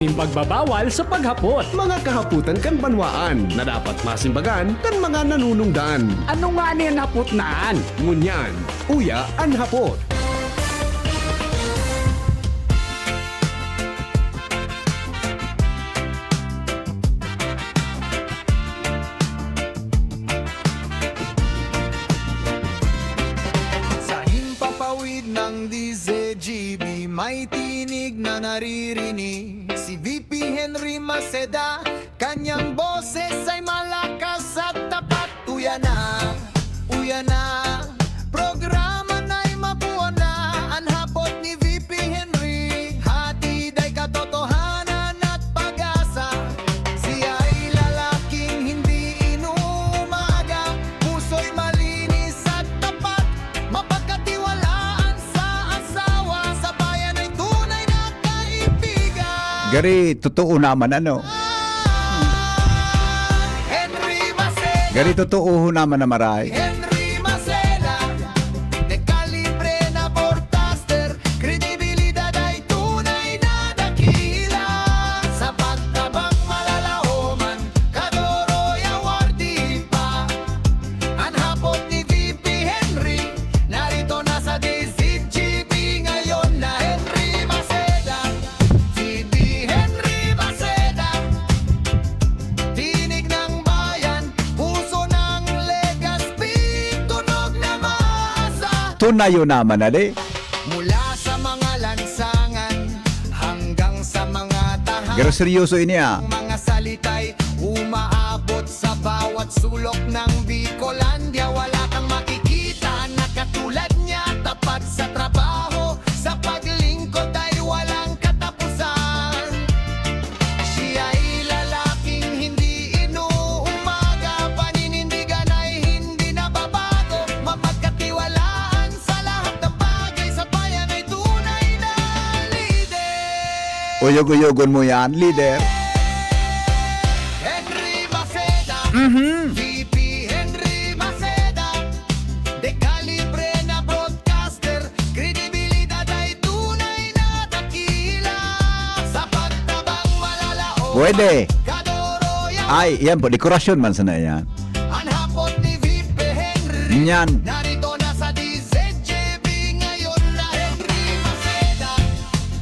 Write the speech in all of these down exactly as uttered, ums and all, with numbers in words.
Nin pagbabawal sa paghapot. Mga kahapotan kan banwaan na dapat masimbagan kan mga nanunungdan. Ano ngani an hapot na an? Ngunyan, uya an hapot. Sa himpapawid ng D Z G B, may tinig na naririnig. Si V P Henry Maceda, kanyang boses ay malakas at tapat. Uya na, uya na, programa na'y mabuo na. An hapot ni V P Henry, hatid ay katotohanan at pag-asa. Siya ay lalaking hindi inuumaga, puso'y malinis at tapat, mapagkatiwalaan sa asawa, sa bayan ay tunay na kaibigan. Gari, totoo naman, ano? Henry Maceda. Gari, totoo naman na maray. Henry Maceda, de kalibre na broadcaster, kredibilidad ay tunay na dakila. Sa pagtabang malalaoman, Kadoroy awardee pa. An hapot ni V P Henry, narito na sa D Z G B ngayon na Henry Maceda. V P Henry Maceda, tinig ng bayan, puso ng Legazpi, tunog na maasa. Tunayo naman, ali. Mula sa mga lansangan hanggang sa mga tahanan. Pero seryoso ini, ah. Ang mga salita'y umaabot sa bawat sulok ng Bicolandia. Wala kang makikita na katulad niya. Tapat sa trabaho, sa paglingkod ay walang katapusan. Siya'y lalaking hindi inuumaga, paninindigan ay hindi nababago, mapagkatiwalaan sa lahat ng bagay, sa bayan ay tunay na lider. Uyog-uyogon mo yan, lider. Henry Maceda, Mhm. V P Henry Maceda, de kalibre na broadcaster, kredibilidad ay tunay na dakila. Sa pagtabang malalaoman, Pwede. Kadoroy award. Ay, yan po, dekorasyon man sana yan. An hapot ni V P Henry. Yan. Narito na sa D Z G B ngayon na Henry Maceda.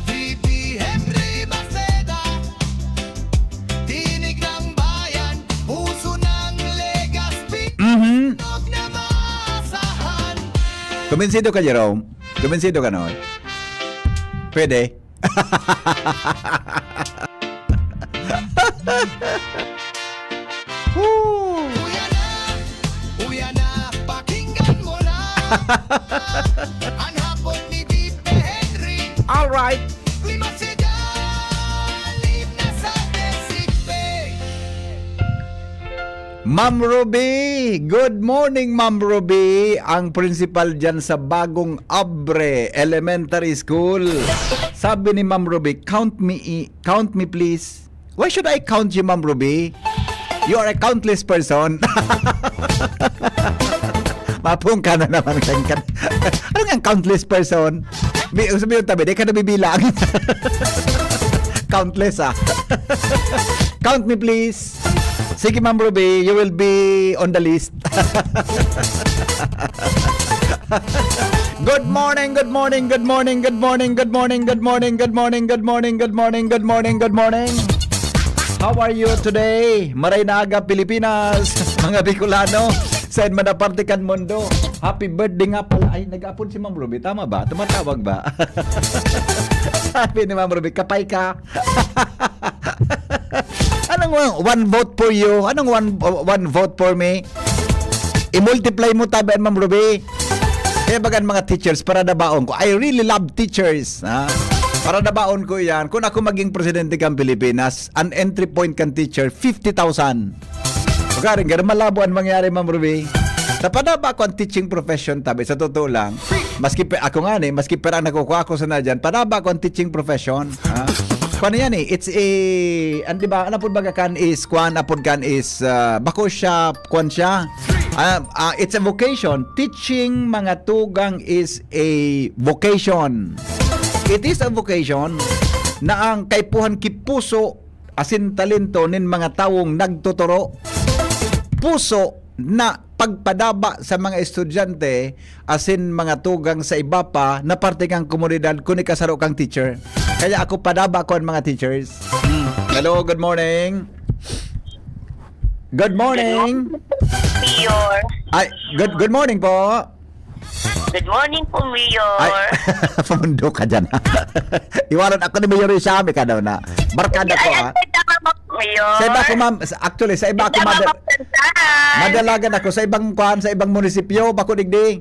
V P Henry Maceda. Tinig ng bayan, puso ng Legazpi. Mhm. Tunog na maasahan. Kumbinsido ka, Jerome? Kumbinsido ka, no? Pwede? Woo! Uya na, uya na, pakinggan mo na. An hapot ni V P Henry. All right. Lima siya, lima sa Desipe. Ma'am Ruby, good morning, Ma'am Ruby, ang principal diyan sa Bagong Abre Elementary School. Sabi ni Ma'am Ruby, "Count me i-, count me, please." Why should I count you, Ma'am Ruby? You are a countless person. Mapung ka na naman, kan, kan. Ano nga countless person? Bi-, sabi yung tabi, di ka nabibilang. Countless, ah. Count me, please. Sige, Ma'am Ruby, you will be on the list. Good morning, good morning, good morning, good morning, good morning, good morning, good morning, good morning, good morning, good morning, good morning. How are you today? Maray na aga, Pilipinas, mga Bicolano, sa man na parte kan mundo. Happy birthday nga pala. Ay, nag-apod si Ma'am Ruby. Tama ba? Tumatawag ba? Sabi ni Ma'am Ruby, "Kapay ka." Anong one, one vote for you? Anong one, one vote for me? I-multiply mo tabi an Ma'am Ruby. Kaya bagan mga teachers, para dabaon ko. I really love teachers. Ha? Para dabaon ko yan. Kung ako maging presidente kan Pilipinas, an entry point kan teacher, fifty thousand. Pagkaring, ganun malabo ang mangyari, Ma'am Ruby. Napadaba ko ang teaching profession, tabi, sa totoo lang. Maski pe, ako nga ni, maski pera ang nakukuha ko sana dyan, padaba ko ang teaching profession. Ha? Kwan yan eh, it's a, an, di ba, an apod baga kan is, kwan, apod kan is, ah, bako siya, kwan siya. Ah, ah, it's a vocation. Teaching mga tugang is a vocation. It is a vocation. na ang kaipuhan ki puso asin talento nin mga tawong nagtuturo, puso na pagpadaba sa mga estudyante asin mga tugang sa iba pa na parte kan komunidad kun ika saro kang teacher. Kaya ako, padaba ko an mga teachers. Hmm. Hello, good morning. Good morning. Mayor. Ay, good, good morning po. Good morning po, Mayor. Ay, pamundo ka dyan. Iwanan ako ni Mayor Isami ka daw na. Barkada ko, Ay, ah. ay, tama po, Mayor. Sa iba ko, ma'am, sa- actually, sa iba ko, Tama mada- po, Santa. madalagan ako. Sa ibang kwan, sa ibang munisipyo, bako digdi.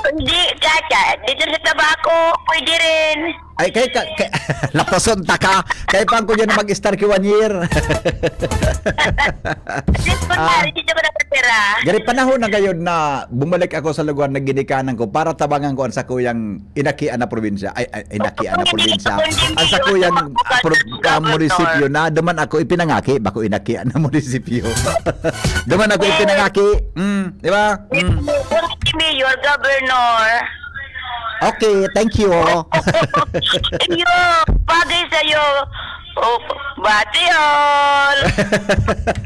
Hindi, Chacha. Dito sa Tabaco, pwede rin. Ay, kay ka, kay, lapason ta ka. Kay pang ko dyan mag-star ki one year. At least, Ah. kunwari, dito ko nakatira. Gani panahon na gayod na bumalik ako sa lugar na ginikanan ko para tabangan ko ang sakuyang inakian na probinsya. Ay, ay, inakian na probinsya. Ang sakuyang, ah, pro-, ah, munisipyo na duman ako ipinangaki, bako inakian na munisipyo. Duman ako ipinangaki. Mm, di ba? Mm. Si Mayor, Governor. Okay, thank you. Iyo, bagay sa'yo. Oh, bati all.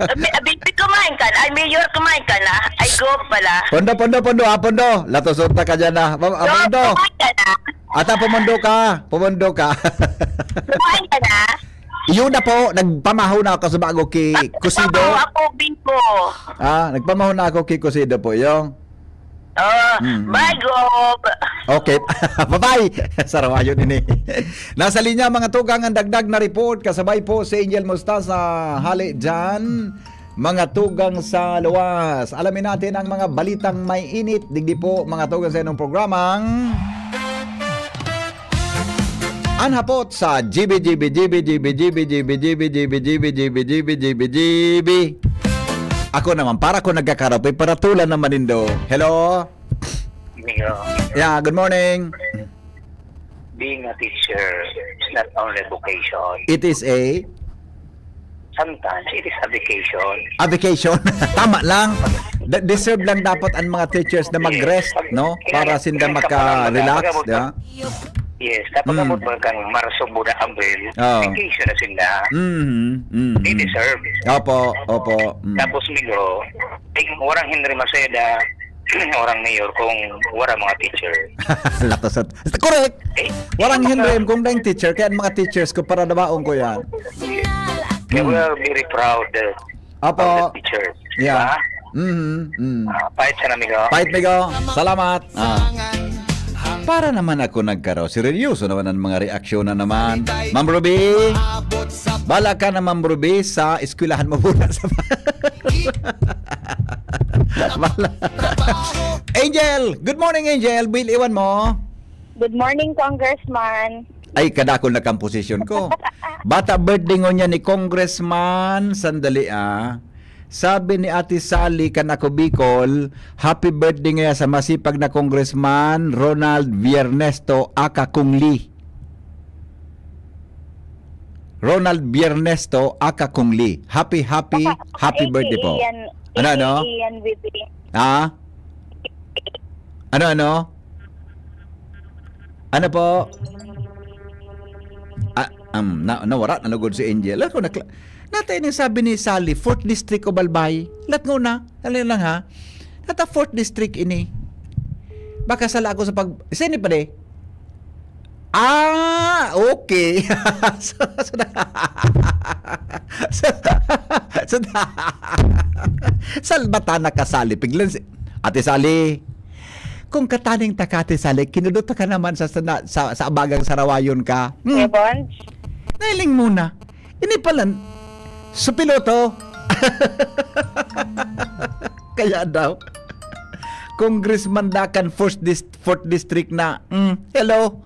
Abi, abi, kumain ka na. Ay, Mayor, kumain ka na. Ay, Gov pala. Pondo, pondo, pondo, ah, pondo. Latos unta ka dyan, ah. Ma-, ah, Gov, pondo. kumain ka na. Ata, pumundo ka. Pumundo ka. Kumain ka na. Iyo na po, nagpamahaw na ako sa bago ki Kusido. Ako, Biko. Ah, nagpamahaw na ako ki Kusido po, yung. Oh, Mm, mm. bye, Gov. Okay. Bye-bye. Sarawayon ini. Nasa linya, mga tugang, ang dagdag na report. Kasabay po si Angel Mostaza. Hali dyan, mga tugang sa luwas. Alamin natin ang mga balitang may init. Digdi po, mga tugang, sa inong programang An Hapot sa G B, G B, G B, G B, G B, G B, G B, G B, G B, G B, G B, G B, G B. Ako naman, para ko nagkakarapoy, paratulan naman nindo. Hello? Amigo, Yeah, good morning. being a teacher is not only a vocation. It is a Sometimes, it is a vacation. A vacation. Tama lang. Da-, deserve lang dapat ang mga teachers na mag-rest, Yes. no? Para Kailangan, sinda kailangan maka-relax, kapag-abot di ba? Yes, kapag Mm. abot mo kang Marso, Buda, Abril, Oo. vacation na sinda. Mm, mm, They mm. deserve. Opo, opo. Mm. Tapos, Migo, ting-, orang Henry Maceda, orang mayor kung wala mga teacher. Latos at, correct. Eh, Warang eh, Henry, kung daing teacher, kaya ang mga teachers ko, para dabaon ko yan. Yes. Kaya Mm. we are very proud, uh, Apo. of the teachers. Yeah. Diba? Mm, mm. Ah, pahit siya, amigo. Pahit, amigo. Salamat. Ah. Para naman ako nagkaro. Seryoso naman ang mga reaksyon na naman. Ma'am Ruby, bala ka na, Ma'am Ruby, sa eskwelahan mo muna sa Bala. Angel! Good morning, Angel! Buil iwan mo. Good morning, Congressman. Ay, kadakol na komposisyon ko. Bata birthday ngunyan ni Congressman. Sandali, ah. Sabi ni Ate Sally, kan ako Bicol, "Happy birthday ngaya sa masipag na Congressman Ronald Viernesto, aka Kung Lee." Ronald Viernesto, aka Kung Lee. Happy, happy, Baka, baka happy birthday po. A K A yan. Ano, ano? A K A yan, Bibi. Ha? Ano, ano? Ano po? Ah, um, na, nawara na lugod si Angel. Ako, nakla-, natay nang sabi ni Sally, fourth District o Balbay. Lat nguna. Dali lang, ha? Nata fourth District ini. Baka sala ako sa pag-, sini pa de? Ah, okay. So, so, so, so, salbata na ka, Sally. Piglan si Ate Sally. Kung kataning ta ka, Ate Sally, kinudot ka naman sa, sa, sa, sa abagang sarawayon ka. Hmm. Kuya Bons? Nailing muna. Ini pala, so piloto. Kaya daw, congressman da kan first dis-, fourth district na. Mm, hello.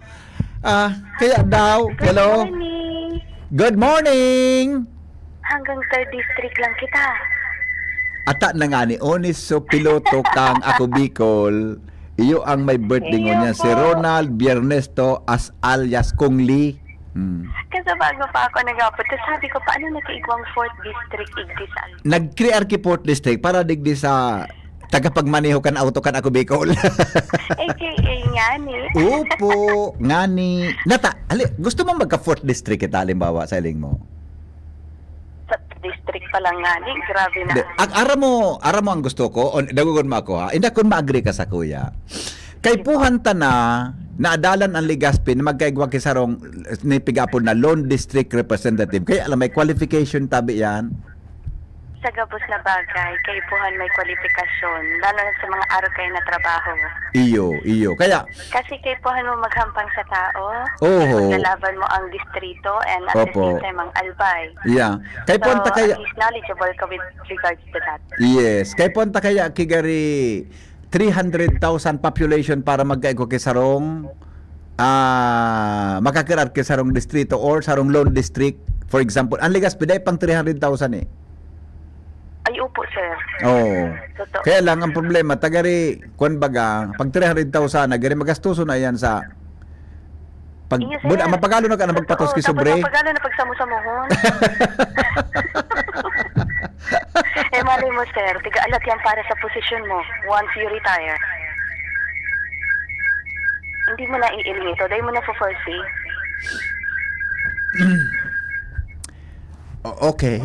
Ah, kaya daw, Good hello. morning. Good morning. Hanggang third district lang kita. Ata na nga ni Onis, so piloto kang ako Bicol. Iyo ang may birthday Iyo ngunyan, si po. Ronald Biernesto as alias Kong Lee. Hmm. Kasi bago pa ako nag-abot, tas sabi ko, "Paano nagkaigwang fourth district, igdi sa Al-" Nag-create ki fourth district para digdi sa tagapagmaneho kan auto kan ako Bicol. A K A nga, Ani? Opo, ngani. Nata, hali, gusto mo magka fourth district kita, halimbawa, sa iling mo? Sa district pa lang ngani, grabe na. Hindi, ang aram mo, aram mo ang gusto ko, on, dagogon mo ako ha. Hindi ako ma-agree ka sa kuya. Kaipuhan ta na, naadalan ang Legazpi na magkaigwa ki sarong, ni pigapon na lone district representative. Kaya alam, may qualification tabi yan. Sa gabos na bagay, kaipuhan may kwalifikasyon, lalo na sa mga arog kayo na trabaho. Iyo, iyo. Kaya Kasi kaipuhan mo maghampang sa tao, Oho. Maglalaban mo ang distrito, and at the Opo. Same time, ang albay. Yeah. Kaipuhan So, ta kaya at least knowledgeable ka with regards to that. Yes. Kaipuhan ta kaya kigari three hundred thousand population para magkaigwa ki sarong, ah, makakirat ki sarong distrito or sarong lone district, for example. Ang Legazpi, dai pang three hundred thousand eh. Ay, opo, sir. Oo. Totoo. Kaya lang, ang problema, tagari, kwan baga, pag three hundred thousand na, gari magastuso na yan sa pag, Iyo, sir. Buda, mapagalo na ka na magpatos Oo, ki tapos sobre. Mapagalo na pagsamusamuhon. Eh, malay mo, sir, tiga alat yan para sa posisyon mo once you retire. Hindi mo na iiling ito, dahil mo na foresee. O-, okay.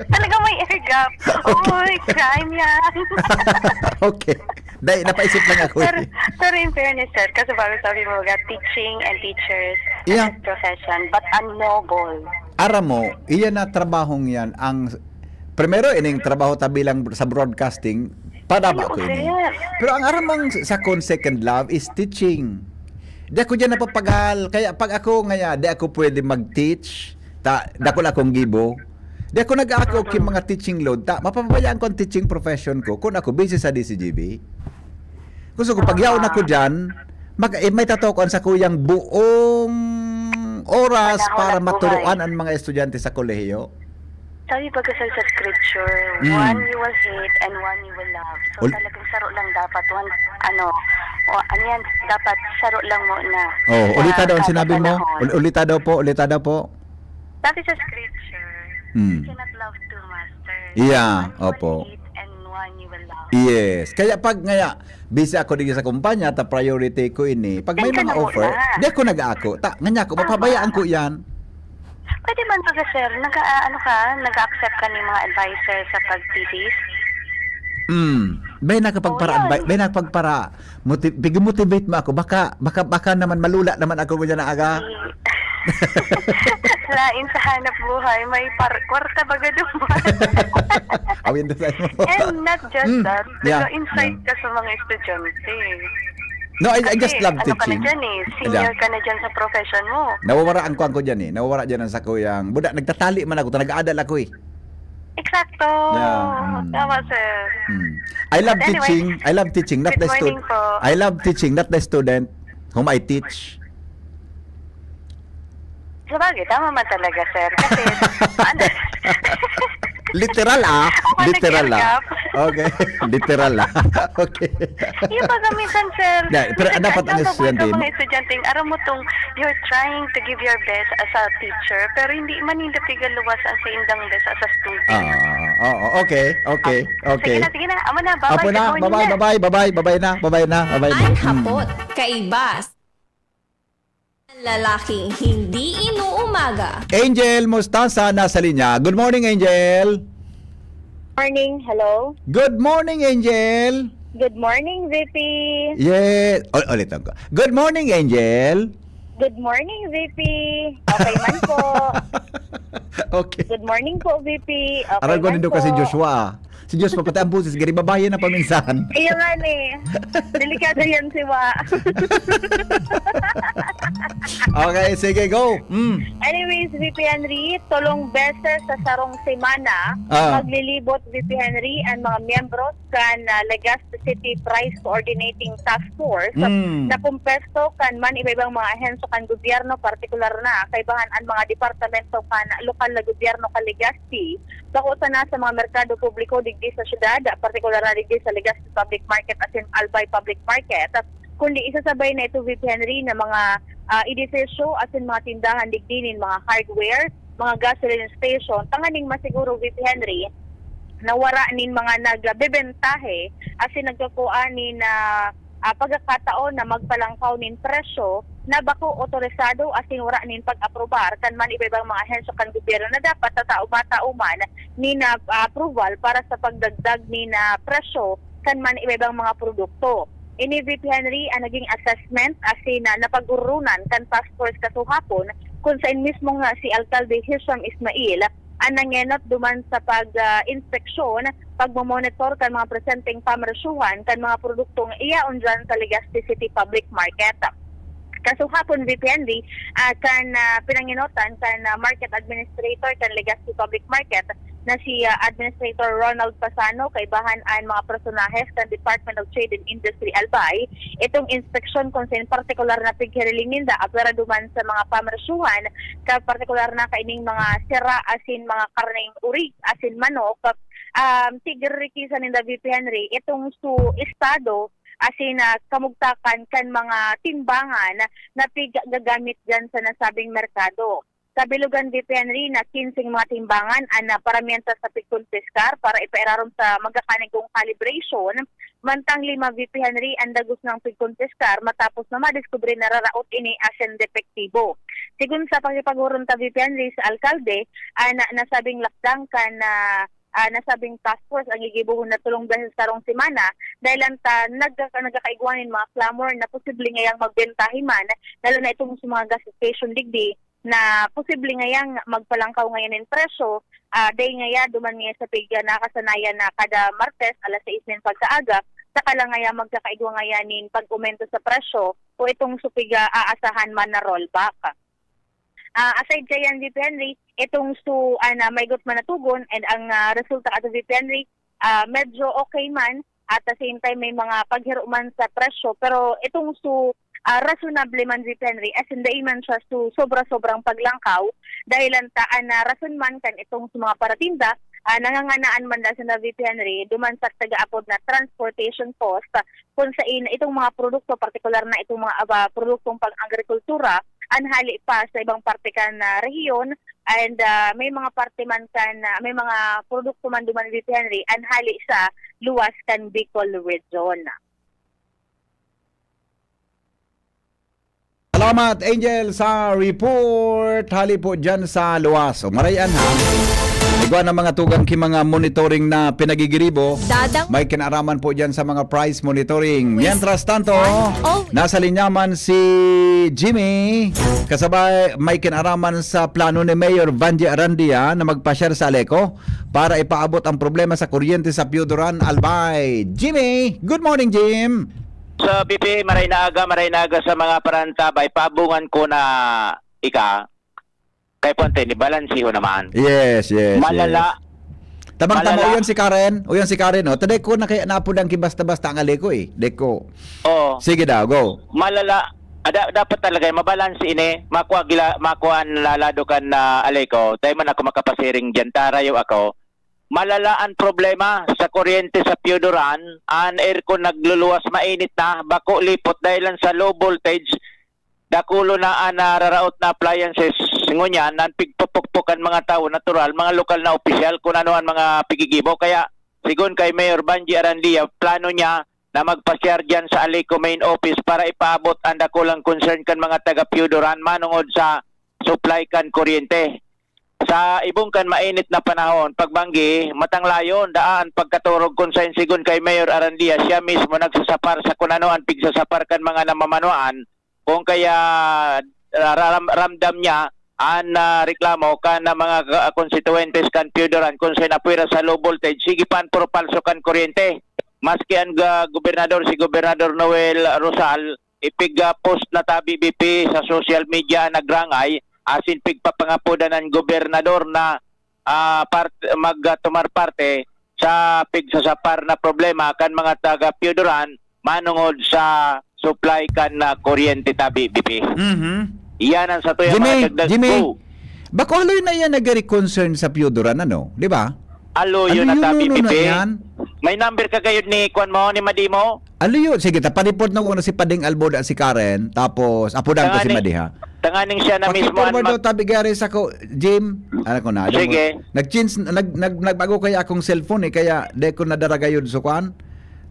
Talaga may air gap. Uy, crime yan. Okay. Dai, napaisip lang ako Pero, eh. Pero in fairness, sir, kasi bago sabi mo, nga teaching and teachers Yeah. as a profession, but a noble. Aram mo, iyan na trabahong yan. Ang, primero, ining trabaho ta bilang sa broadcasting, padaba Ay, ko oo, ini. Sir. Pero ang aram mong sa second love is teaching. Di ako dyan napapagal. Kaya pag ako ngaya, di ako pwede mag-teach. Ta, dakul akong gibo. Di ako nag-aako ki mga teaching load. Ta, mapabayaan ko ang teaching profession ko kung ako busy sa D C G B. Gusto ko, pag yaon ako dyan, mag, eh, may tataw ko ang sakuyang buong oras Panahon para at buhay. Maturuan ang mga estudyante sa kolehiyo. Sabi pag sa scripture, Hmm. one you will hate and one you will love. So, Ul- talagang saro lang dapat, one, ano, o, ano yan, dapat saro lang muna Oh, sa ulita daw ang kada sinabi mo. Panahon. Ul-, ulita daw po, ulita daw po. Sabi sa scripture, Hmm. You cannot love two masters. Yeah, One you will opo. Hate and one you will love. Yes. Kaya pag ngaya, busy ako dito sa kumpanya, ta priority ko ini. Pag may Yan ka mga na offer, muna. Di ako nag-aako. Ta, nganya ko, Tama. Mapabayaan ko yan. Pwede man baga, sir, nag-a-, ano ka, nag-a-accept ka ni mga adviser sa pag-thesis? Hmm. Bay, nakapagpara-, Oh, yan. Bay, nakapagpara-, moti-, pigi-motivate mo ako. Baka, baka, baka naman malula naman ako ngunyan na aga. Lain sa hanap buhay, may par-, kwarta baga duman. Awin na sa'yo. And not just Hmm. that, Yeah. Nag-insight Yeah. ka sa mga estudyante. No, I, I Kasi, just love ano ka na teaching. Dyan eh, senior Yeah. ka na dyan sa profession mo. Nawawara ang kwan ko dyan eh. Nawawara dyan ang sakuyang, buda, nagtatali man ako, ta nag-aadal ako eh. Eksakto. Yeah, mm. Tama, sir. Mm. I love But anyway, teaching. I love teaching, not good the stu-, morning po. I love teaching, not the student whom I teach. Sabagay, tama man talaga, sir. Kasi, ano, Literal, ah. Ako Literal, ah. nag-airgap. Okay. Literal, ah. Okay. Yung pag minsan, sir, Yeah, pero minsan dapat ang ang estudyante mga mo estudyanteng, aram mo tong, you're trying to give your best as a teacher, pero hindi man hindi pigaluwas ang sa indang best as a student. Ah, oo, okay, okay, Ah, okay. Sige na, sige na. Amo na, bye-bye. Apo na, Good morning bye-bye, na. Bye-bye, bye-bye, bye-bye na, bye-bye na. Ang Mm. hapot, kaibas. Ang lalaking hindi inuumaga. Angel Mostaza nasa linya. Good morning, Angel. Morning, hello. Good morning, Angel. Good morning, V P. Yes. Ul-, ulitan ko. Good morning, Angel. Good morning, V P. Okay man po. Okay. Good morning po, V P. Okay Aral ko man nindo po. Kasi Joshua, ah. Si Joshua, pati ang boses, gari babae na paminsan. Iyo nga ni. Delikado yan, siwa. Okay, sige, go. Mm. Anyways, V P Henry, tolong beses sa sarong semana, Ah. maglilibot, V P Henry, ang mga miyembro kan, ah, Legazpi City Price Coordinating Task Force Mm. na pumpesto kan man iba-ibang mga ahensya kan gobyerno, partikular na kaibahan an mga departamento kan lokal na gobyerno kan Legazpi, bako sana sa mga merkado publiko digdi sa syudad, partikular na digdi sa Legazpi Public Market asin Albay Public Market. Kundi isasabay na ito, V P Henry, na mga, ah, edifisyo asin mga tindahan digdi nin mga hardware, mga gasoline station, tanganing masiguro, V P Henry, na wara nin mga nagbebentahe asin nagkukua nin, ah, ah, pagkakataon na magpalangkaw nin presyo na bako otorisado asin wara nin pag-aprobar kan man iba-ibang mga ahensya kan gobyerno na dapat tatao-, matao man nin, ah, approval para sa pagdagdag nin, ah, presyo kan man iba-ibang mga produkto. Ini, V P Henry, ang naging assessment asin, ah, napag-ororonan kan task force kasuhapon, kun sain mismo nga si Alkalde Hisham Ismail ang nangenot duman sa pag, ah, inspeksyon, pagmomonitor kan mga presenteng pamaresyuhan kan mga produktong iyaon dyan sa Legazpi City Public Market. Kasuhapon, V P Henry, ah, kan, ah, pinangenotan kan, ah, market administrator kan Legazpi Public Market na si, ah, Administrator Ronald Pasano, kaibahan an mga personahes kan Department of Trade and Industry, Albay, itong inspeksyon kun sain partikular na pighiriling ninda apwera duman sa mga pamaresyuhan, ka partikular na kaining mga sira asin mga karneng urig asin manok, um, tigirikisan ninda, V P Henry, itong su estado asin, ah, kamugtakan kan mga timbangan na piggagamit diyan sa nasabing merkado. Sa bilugan, V P Henry, na kinseng mga timbangan an, ah, paramiyan sa pigkonpiskar para ipairarom sa magkakanigong calibration, mantang lima, V P Henry, an dagos nang pigkonpiskar matapos na madiskubre na raraot ini asin depektibo. Sigon sa pakipaghuron ta, V P Henry, sa alkalde, an, ah, nasabing lakdang kan, ah, ah, nasabing task force ang gigibohon na tolong beses sarong semana dahil lang ta nagka-, nagkakaigwa nin mga clamor na posible ngayang magbentahe man, lalo na itong sa mga gas station digdi na posible ngayang magpalangkaw ngayon nin presyo, ah, dahil ngaya duman ngaya sa pig-, ah, nakasanayan na kada Martes alas sais nin pagkaaga, saka lang ngaya magkakaigwa ngaya nin pag-umento sa presyo o itong supig, ah, aasahan man na rollback. Ah, aside kaiyan, V P Henry, itong su-, ah, na maigot man na tugon and ang, ah, resulta ato, V P Henry, ah, medyo okay man, at the same time may mga paghiro man sa presyo, pero itong su-, ah, rasunable man, V P Henry, as in, dai man siya su-, sobra-sobrang paglangkaw, dahil ang taan na rason man kan itong sa mga paratinda, ah, nanganganaan man na sila, V P Henry, duman sa taga-apod na transportation cost, kun sain itong mga produkto, partikular na itong mga, ah, produktong pang-agrikultura, an hali pa sa ibang parte kan, ah, rehiyon, and, ah, may mga parte man kan, ah, may mga produkto man duman, V P Henry, an hali sa luwas kan Bicol Region. Salamat, Angel, sa report. Hali po dyan sa luwas. O, marayan, ha? Igwa ng mga tugang ki mga monitoring na pinagigiribo. Dadang- May kinaraman po dyan sa mga price monitoring. Mientras tanto, oh, nasa linya man si Jimmy. Kasabay, may kinaraman sa plano ni Mayor Vangie Arandia na magpa-share sa Aleco para ipaabot ang problema sa kuryente sa Pioduran, Albay. Jimmy! Good morning, Jim! Sa B P, maray na aga, maray na aga sa mga parantabay. Paabungan ko na ika, kay Puente, ni balanseho naman. Yes, yes, Malala, yes. Tabang-tama, malala. Uyan si Karen. Uyan si Karen, oh. Taday ko na kaya naapod ang kibasta-basta ang Aleco, eh. Deko. Oo. Sige daw, go. Malala, ada, dapat talaga, eh, mabalanse ini. Makwa gila, makwa ang lalado kan, ah, Aleco. Dahil man ako makapasiring dyan, tarayo ako. Malala ang problema sa kuryente sa Pioduran. Ang aircon nagluluwas, mainit na, bako lipot dahil lang sa low voltage. Dakulo na ang nararaot na appliances. Ngunyan, ang pigpupukpok kan mga tawo, natural, mga lokal na opisyal, kung ano ang mga pigigibo. Kaya, sigon kay Mayor Vangie Arandia, plano niya na magpasyar diyan sa Aleco main office para ipaabot ang dakulang concern kan mga taga Pioduran manungod sa supply kan kuryente. Sa ibong kan mainit na panahon, pagbanggi, matanglayon, daan, pagkaturog, kun sain sigon kay Mayor Arandia, siya mismo nagsasapar sa kun ano ang pigsasapar kan mga namamanwaan, kung kaya, ah, ram-, ramdam niya an, ah, reklamo kan, ah, mga ka-, konstituyentes kan Pioduran, kun sain apwera sa low voltage, sige pa an purpalso kan kuryente. Maski ang ga-, gobernador, si Gobernador Noel Rosal, ipig-post na tabi B P sa social media ang nagrangay, asin pigpapangapodan ang gobernador na, ah, part-, mag-, ah, tumar parte sa pigsasapar na problema kan mga taga Pioduran manungod sa supply kan, ah, kuryente tabi B P. Mhm. Iyan ang sa tuya Jimmy, mga dagdag Jimmy, ko. Bako haloy na iyan nagari concern sa Pioduran, ano? Di ba? Aluyo Ano na yun, tabi no, no, na Pipi. Yan? May number ka kayo ni kwan mo, ni Madimo? Aluyo, sige, ta, pa-report na ko na si Pading Alboda, si Karen, tapos apodan ko si Tanganing, Madiha. Tanganing siya na mismo Paki-forward ang mag- daw, tabi, gari sa ko, Jim. Ano ko na, alam Sige. Mo, nag-change, nag-, nag-, nagbago kaya akong cellphone eh, kaya di ko nadaragayod sa kwan.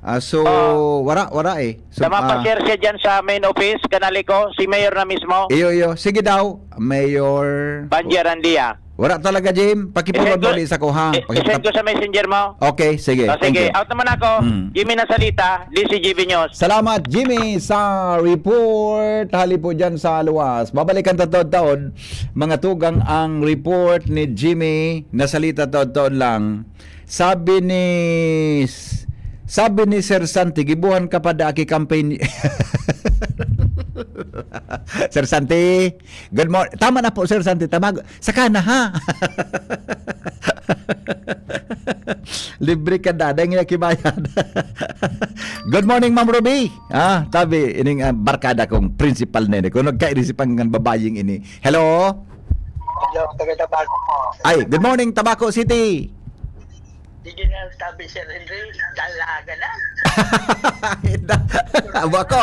Ah, so, Oh. wara, wara eh. So, Sa ah, mapashare siya dyan sa main office, kanali ko, si Mayor na mismo. Iyo, iyo. Sige daw, Mayor. Banjer Andia. Wala talaga, Jim. Pakipulod I-send ko, mo ulit sa kuha. i-, Pakipulod. i-send ko sa messenger mo. Okay, sige. Oh, Thank sige. you. Out naman ako. Mm. Jimmy Nasalita, D C G B News. Salamat, Jimmy, sa report. Hali po dyan sa luwas. Babalikan ta taon-taon, mga tugang, ang report ni Jimmy Nasalita taon-taon lang. Sabi ni, sabi ni Sir Santi, "Gibuhan ka pa da aki campaign." Sir Santi, good morning. Tama na po, Sir Santi. Tama. Saka na, ha? Libre ka na. Dahil nga kibayad. Good morning, Ma'am Ruby. Ah, tabi, ining, ah, barkada kong principal na ini. Kung nagkairisip ang babaying ini. Hello? Hello, taga Tabaco po. Ay, good morning, Tabaco City. Sige na, sabi Sir Henry, dalaga na. Abo ako.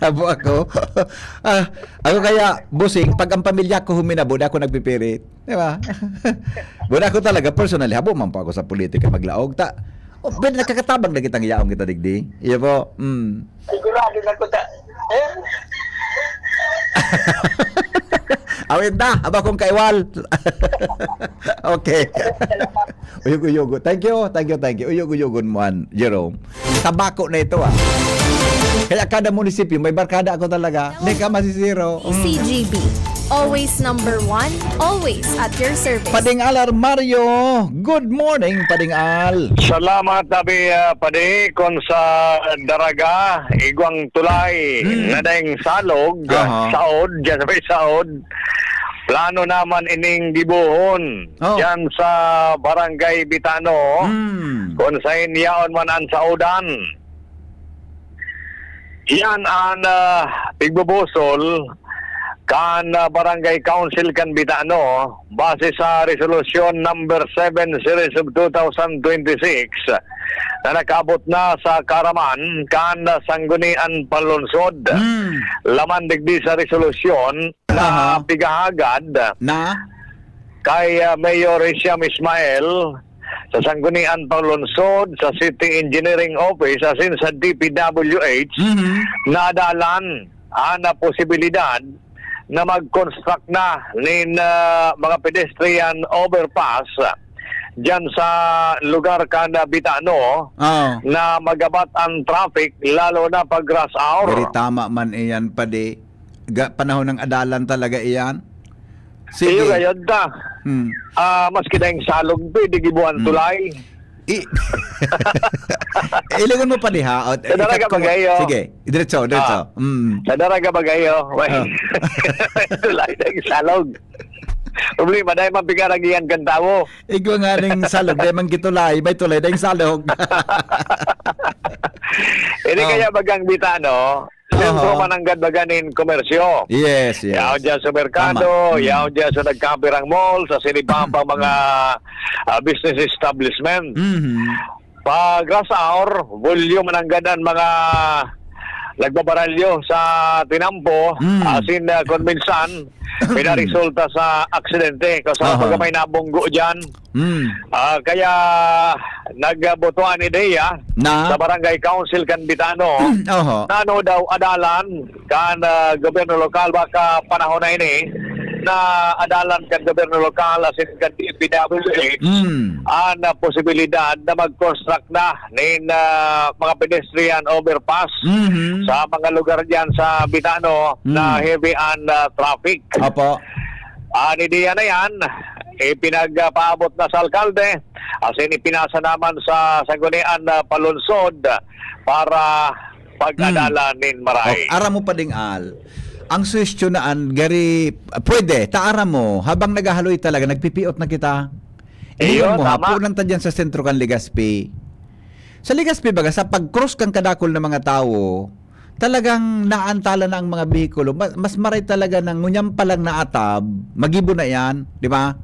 Abo ako. Ah, ako kaya, bossing, pag ang pamilya ko huminabo, di ako nagpipirit. Di ba? Wala ako talaga, personally, habo man po ako sa politika maglaog. Ta, oh, pero nakakatabang na kitang yaong kita, digdi. Iya po. Mm. Sigurado na ko ta. Eh? Awit na, aba kong kaiwal. Okay. Uyog-uyogo. Thank you, thank you, thank you. Uyog-uyogon mo, an, Jerome. Tabako na ito, ah. Kaya kada munisipyo, may barkada ako talaga. Hindi ka masisiro. Mm. C G B. Always number one, always at your service. Pading Al Armario, good morning, Pading Al. Salamat, Abi, ah, Padi. Kung sa Daraga, igwang tulay, Hmm. na daing salog, Aha. saod, dyan sa may saod. Plano naman ining gibuhon, Oh. dyan sa Barangay Bitano. Hmm. Kung sa inyaon man ang saodan. Yan ang, ah, pigbubusol kan, ah, Barangay Council kan Bitano, base sa Resolusyon Number seven Series of two thousand twenty-six, na nakaabot na sa kaaraman kan, ah, Sangguniang Panlungsod. Hmm. Laman digdi sa resolusyon na Aha. pigahagad Na? kay, ah, Mayor Hisham Ismael sa Sangguniang Panlungsod, sa City Engineering Office, asin sa D P W H, Mhm. na adalan ang posibilidad na mag-construct na nin, ah, mga pedestrian overpass diyan sa lugar kan, ah, Bitano Oo. na magabat ang traffic, lalo na pag rush hour. Very tama man iyan, Padi. Ga-, panahon ng adalan talaga iyan. Sige. Iyo gayod ta. Hmm. Ah, maski daing salog, pwede gibuhan Hmm. tulay. I-, ilingon mo pa diha. O, Sa Daraga ikat ko mo. Bagay, oh. Sige, diretso, diretso. Ah. Mm. Sa Daraga Bagay, oh. May Ah. tulay na yung salog. Problema, dahil mapigaragihan kang tawo. Igwa nga ning salog, dahil man gitulay, may tulay na yung salog. Ini Oh. kaya bagang Bitano, Sentro Aha. mananggad baga nin komersyo. Yes, yes. Yaon dyan sa merkado, Tama. Mm. yaon dyan sa nagkapirang mall, sa sinibang pang mga, ah, business establishment. Mhm. Pag rush hour, volume mananggad ang mga nagbabaralyo sa tinampo, Mm. asin, ah, kung minsan, pinaresulta sa aksidente. Kasi Aha. pag may nabunggo dyan, Mm. Ah, kaya nagbuto an ideya Na? sa Barangay Council kan Bitano Oho. na ano daw adalan kan, ah, gobyerno lokal, baka panahon na ini na adalan kan gobyerno lokal asin kan D P W H Mm. an, ah, posibilidad na mag-construct na nin, ah, mga pedestrian overpass Mhm. sa mga lugar diyan sa Bitano na Mm. heavy an, ah, traffic. Opo. An ideya na yan, ipinagpaabot na sa alkalde, asin ipinasa naman sa Sangguniang, ah, Panlungsod para pag-adalan Hmm. nin maray. O, aram mo pa ding, Al, ang suwestiyon na an gari, pwede, ta aram mo, habang naghahaloy talaga, nagpipiot na kita. Iyo, Iyon mo, tama. Hapunan ta dyan sa sentro kan Legazpi. Sa Legazpi, baga, sa pag-cross kan kadakul na mga tawo, talagang naantala na ang mga behikulo. Ma-, mas maray talaga na ngunyan pa lang naatab, magibo na iyan, di ba?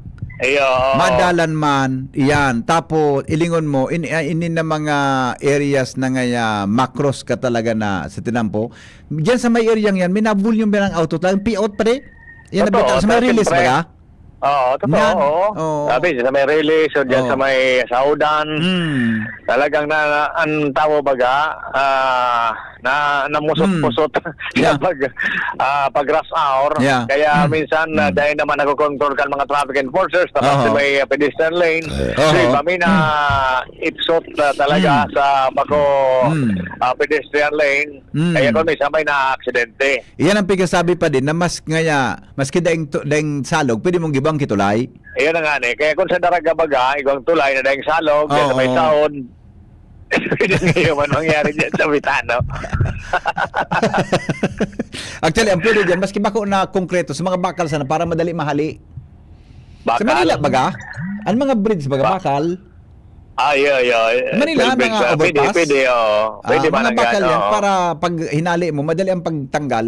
Iyo, oo. Madalan man, iyan. Tapos, ilingon mo, in, ah, inin na mga areas na ngaya makros ka talaga na sa tinampo. Diyan sa may area yan, may na-volume yan ang auto. Talagang piot, pre. Yan, Totoo, nabitaw sa may ta, release siyempre. Baga? Oo, totoo, Yan. oo. Oo. Sabi, sa may release o dyan Oo. sa may saudan, Mm. talagang na, ang tao baga, ah, na, namusot-pusot Mm. Yeah. pag, ah, pag rush hour. Yeah. Kaya Mm. minsan, ah, Mm. dahil naman nakokontrol kan mga traffic enforcers, tapos Oho. may, ah, pedestrian lane, Oo. so iba may na Mm. ipsot, ah, talaga Mm. sa bako, Mm. ah, pedestrian lane. Mm. Kaya kung minsan may na-aksidente. Iyan ang pigkasabi pa din na mas ngaya, maski daing tu-, daing salog, pwede mong gibang kitulay. Iyan na nga ni. Kaya kung sa Daraga baga, igwang tulay na daing salog, Oo. sa may taon, pwede ngayon man mangyari dyan sa Mitano. Actually, ang pwede dyan, maski bako na konkreto, sa mga bakal sana, para madali mahali. Sa Bakal? Manila baga, ang mga bridge baga, Ba- bakal. Ah, yeah, yeah. Manila, Twelve mga inch, ah, pwede, overpass. pwede, oo. Ah, Pwede ba mga na bakal ganyan? yan Oo. para pag hinali mo, madali ang pagtanggal.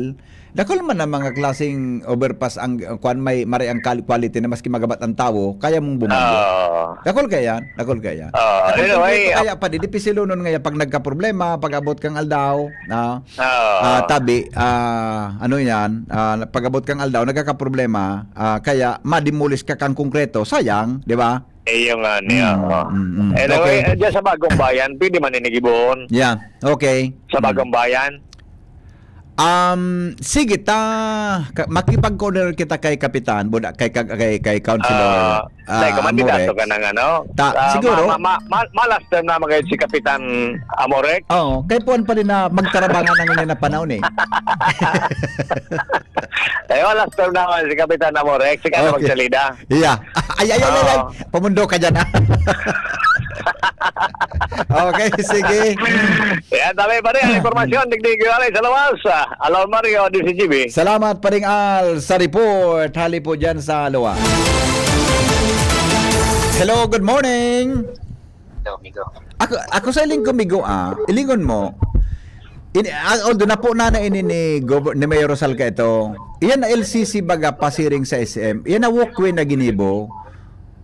Dakul man ang mga klaseng overpass ang, uh, kwan, may, mare ang kal-, quality na maski magabat ang tawo, kaya mong bumanggo. Oo. Dakul kaya yan, dakul kaya yan. Oo. Dakul Anyway, kaya ap- pa, di, di pisilunon nga yan pag nagkaproblema, pag abot kang aldaw, na, Oo. ah, tabi, ah, ano yan, ah, pag abot kang aldaw, nagkakaproblema, ah, kaya ma-demolish ka kang konkreto, sayang, di ba? Eh, yung nga niya, Mm, oo. mm, mm. Anyway, Okay. eh, dyan sa Bagong Bayan, pwede man inigibohon. Yeah, okay. Sa Mm. Bagong Bayan? Um, sige, ta, ka-, makipag-coordinate kita kay Kapitan, buda, kay, kay, kay, kay Councilor, Ah, ah, dahil ka, Amores. mandidato ka ng ano? Ta-, Ah, siguro. ma-, ma-, ma-, ma-, ma-last term naman kayo si Kapitan Amorek? Oo, kay puwan pa rin na magtarabangan ng inyong panahon eh. Ayun, last term naman si Kapitan Amorek, si Kano Okay. Magsalida. Iya. Ay, ay, ay, ay, ay. Oo. Pamundo ka dyan, ah. Okay, sige. Yan, dami pa rin ang impormasyon. Digdig ko alay sa lawas. Ah, Alon Mario, D C G B. Salamat, Paring Al, sa report. Hali po dyan sa lawas. Hello, good morning. Hello, amigo. Ako, ako sa iling ko, amigo, ah. Ilingon mo. In, ah, although napo na na ini ni Gover-, ni Mayor Rosal ka ito. Iyan na L C C baga pasiring sa S M. Iyan na walkway na ginibo.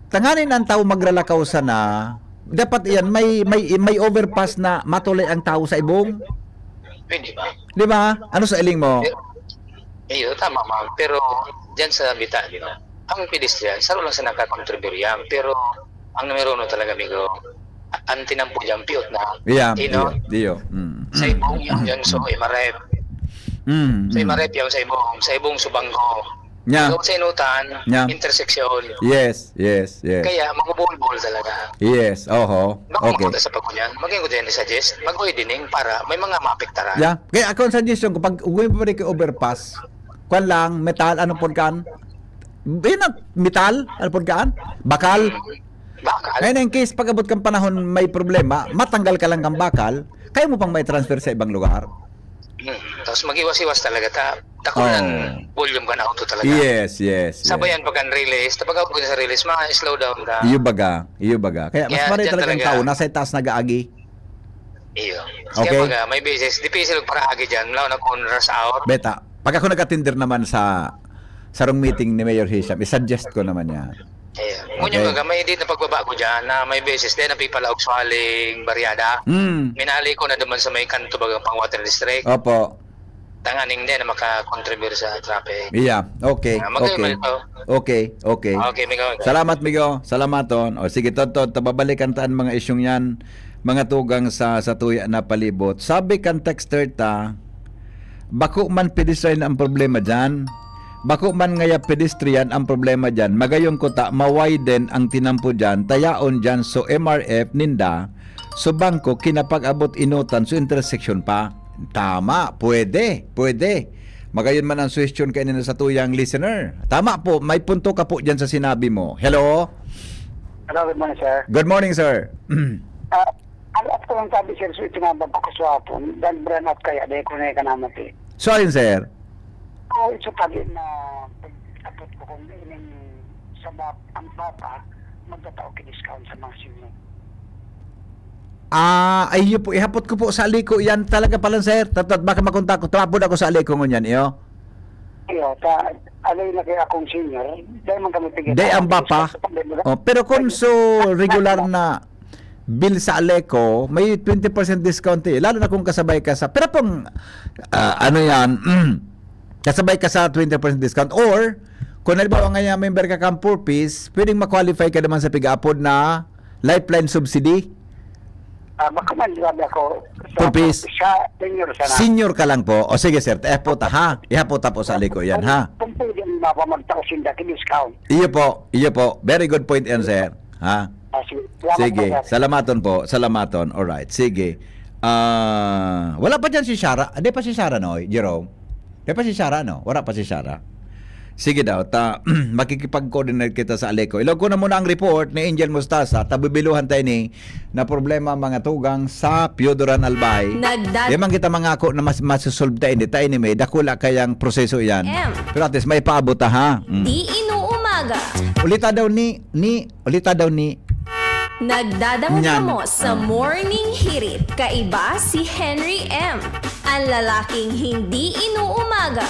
Tanganin ang tao magralakaw sana. Dapat iyan may, may, may overpass na matulay ang tao sa ibong. Pwede ba? Di ba? Ano sa iling mo? Eh, iyo, tama, ma'am. Pero dyan sa Bitan, no? Ang pedestrian, saro lang sa nakakontribuyar yan. Pero ang numero uno talaga, amigo, ang tinampo dyan, piyot na. Yeah, Eh, no? iyo, iyo. Mm, Sa mm. Ibong yan, dyan, so, M R F. Mm, Sa mm. M R F yan, sa Ibong. Sa Ibong, Subango. Yeah. Doon sa Inutan, Yeah. intersection. Yes, yes, yes. Kaya, mabubuhol-buhol talaga. Yes, oho. Baka Okay. mapunta sa pagkunyan, maging ko din suggest, mag-widening para may mga maapektaran. Yeah. Kaya ako ang suggestion ko, pag ugay pa rin kay overpass, kwan lang, metal, ano pod kan? Yun ang metal, ano pod kan? Bakal. Bakal. Ngayon, in case pag abot kang panahon may problema, matanggal ka lang kang bakal, kaya mo pang may transfer sa ibang lugar. Hmm. Tapos mag-iwas-iwas talaga ta. Takot Oo. ng volume ka na auto talaga. Yes, yes, yes. Sabayan pa kan release. Tapos pag sa release, ma-slow down ka. Iyo baga, iyo baga. Kaya mas Kaya pare dyan talagang talaga. tao, nasa itaas nag-aagi. Iyo. Okay. Kaya baga, may beses, dipicil para agi dyan. Lalo na kung rush hour. Beta, pag ako nag-attender naman sa sarong meeting ni Mayor Hisham, isuggest ko naman yan. Iyo. Okay. Ngunyan baga, may di na pagbaba ko dyan na may beses din napipalaog sa haling bariyada. Mm. Minali ko na naman sa may kanto bagang pang water district. Opo. Tanganing din na makakontribute sa traffic. Yeah, okay, Ah, magkayo okay. man ito. Okay, okay. Okay, amigo. Salamat, amigo. Salamaton. O, sige, Todd, Todd, tababalikan ta an mga isyung yan. Mga tugang sa, sa tuya na palibot. Sabi kan texter ta, bako man pedestrian ang problema dyan. Bako man ngaya pedestrian ang problema dyan. Magayon ko ta, mawiden ang tinampo dyan. Tayaon dyan, so M R F ninda, so bangko, kinapag-abot Inutan, so intersection pa. Tama, pwede, pwede. Magayon man ang suhestyon kaini na sa tuyang listener. Tama po, may punto ka po dyan sa sinabi mo. Hello? Hello, good morning, sir. Good morning, sir. Ah, ang at ko lang sabi, sir, so ito nga ba ko sa hapon, dan brand out kaya, dahil ko na yung kanamati. So, alin, sir? Oh, ito sabi na, pag-abot ko kung ining sa bap-, ang bapa, magtatao ki discount sa mga senior. Ah, ay, yun po, ihapot ko po sa Alico yan. Talaga pala, sir. Tatat, baka makontak ko. Tumapod ako sa Alico ngunyan, iyo. Iyo, ta, alay na kaya akong senior. Dahil man kami tigil Day ang bapa. Oh, pero kung so regular na bill sa Aleco, may twenty percent discount eh. Lalo na kung kasabay ka sa, pero pong, ah, ano yan, kasabay ka sa twenty percent discount or Kung halimbawa nga member ka kan Four Ps, pwedeng ma-qualify ka naman sa pig-aapod na lifeline subsidy. Ah, baka man, grabe ako. Sa Four Ps. Sa senior sana. Senior ka lang po. O sige, sir, ihapot ta, ha? Ihapot ta po sa liko yan, ha? Kung pwede, mapamagtao sinda, ki-discount. Iyo po, iyo po. Very good point yan, sir. Ha? Ah, sige. Salamat Sige, po, sir. Salamaton po. Salamaton. Alright, sige. Ah, wala pa dyan si Shara. Di pa si Shara, no, Jerome? Di pa si Shara, no? Wala pa si Shara. Sige daw, ta, makikipag-coordinate kita sa Aleco. Ilog ko na muna ang report ni Angel Mustasa. Tabibiluhan tayo ni na problema mga tugang sa Piodoran Albay. Nagdad- Di man kita mangako na mas, masusolve tayo, hindi tayo ni may dakula kayang proseso yan. M. Pero at least, may paabot ta, ha? Mm. Di inuumaga. Ulita daw ni, ni, ulita daw ni. Nagdadangog Nyan. kamo sa Ah. Morning Hirit. Kaiba si Henry M. Ang lalaking hindi inuumaga.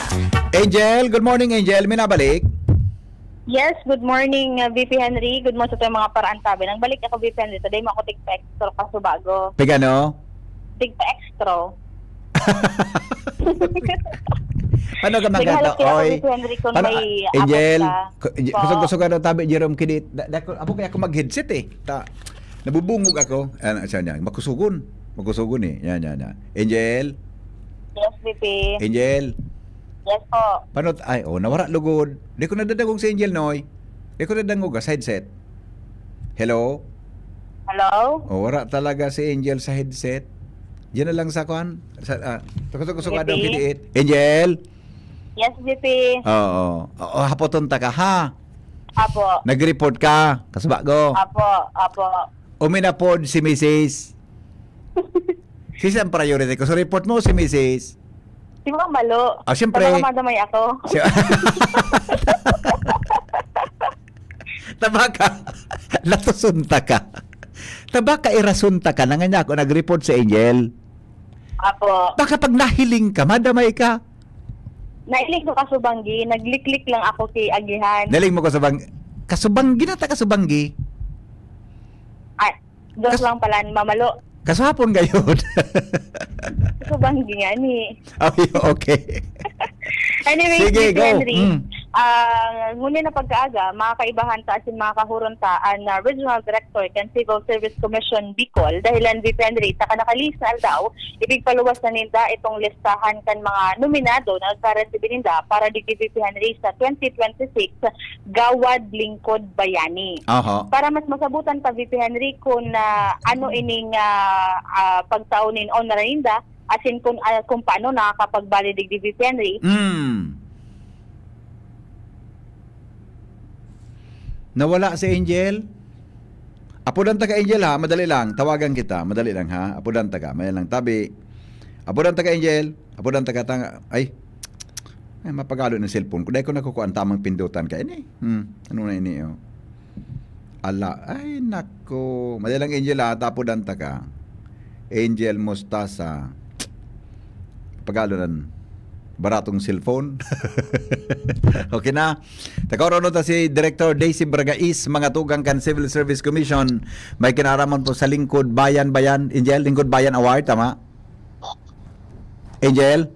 Angel, good morning, Angel. May nabalik? Yes, good morning, uh, V P Henry. Good morning sa mga paraantabi. Nang balik ako, V P Henry. Today mo ako tigpa-extra kasubago. Pig ano? Tigpa-extra. Ano ka Naghalat magkata? kaya ako, Oy. V P Henry, kung Ano, may ah, Angel, abot ka. ku-, kusog-kusog ka daw tabi, Jerome, kini, da, da, ako, ako kaya ako mag-headset eh. Ta, nabubungog ako. Ano, siya niya, makusugon. Makusugon eh. Yan, yan, yan. Angel? Yes, V P. Angel? Yes po. Paano t-, ay, oh, nawara lugod. Di ko nadadangog si Angel, Noy. Di ko nadangog, ah, sa headset. Hello? Hello? Oh, wara talaga si Angel sa headset. Diyan na lang sa kwan. Sa, ah, tukusog-kusog Angel? Angel? Yes, V P. Oo. Oo, hapoton ta ka, ha? Apo. Nag-report ka, kasubago. Apo, apo. Uminapod si misis. Sisi ang priority ko? Sa report mo, si misis? Si Mama Lo. Ah, siyempre. Tama ka, madamay ako. Si-, Tabaka, natusunta ka. Tabaka, irasunta ka. Nanganya ako, nag-report si Angel. Apo. Baka pag nahiling ka, madamay ka. Nahiling ko kasubanggi, nagliklik lang ako ki agihan. Nahiling mo kasubang-, kasubanggi na ta kasubanggi? Ay, dos Kas-, lang pala, mamalo. Kasapon gayod. Kasubanggi nga ni. Ay, okay. Anyway, Sige, Miss go. Henry, Mm. ah, ngunyan na pagkaaga, mga kaibahan ta asin mga kahuron ta, an, ah, Regional Director kan Civil Service Commission Bicol, dahilan, Miss Henry, ta kan nakalihis na aldaw, ipigpaluwas na ninda itong listahan kan mga nominado na nagkaresibi ninda para digdi, Miss Henry, sa twenty twenty-six Gawad Lingkod Bayani. Aha. Para mas masabutan pa, V P Henry, kun, ah, ano ining, ah, ah, pagtao nin onra ninda, asin kun, ah, kun paano nakakapagbali digdi, V P Henry. Mm. Nawala si Angel? Apodan ta ka, Angel, ha? Madali lang. Tawagan kita. Madali lang, ha? Apodan ta ka. Madali lang. Tabi. Apodan ta ka, Angel. Apodan ta ka, tanga-, ay. Ay, mapagalo ng cellphone ko. Dahil ko nakukuha ang tamang pindutan ka. Ini. Hmm. Ano na ini, oh? Ala. Ay, nako. Madali lang, Angel, ha? Tapodan ta ka. Angel Mostasa. Pagalo ng baratong cellphone. Okay na. Takaw, ano ta si Director Daisy Bragais, mga tugang kan Civil Service Commission. May kinaraman po sa Lingkod Bayan, Bayan, Angel, Lingkod Bayan Award, tama? Angel?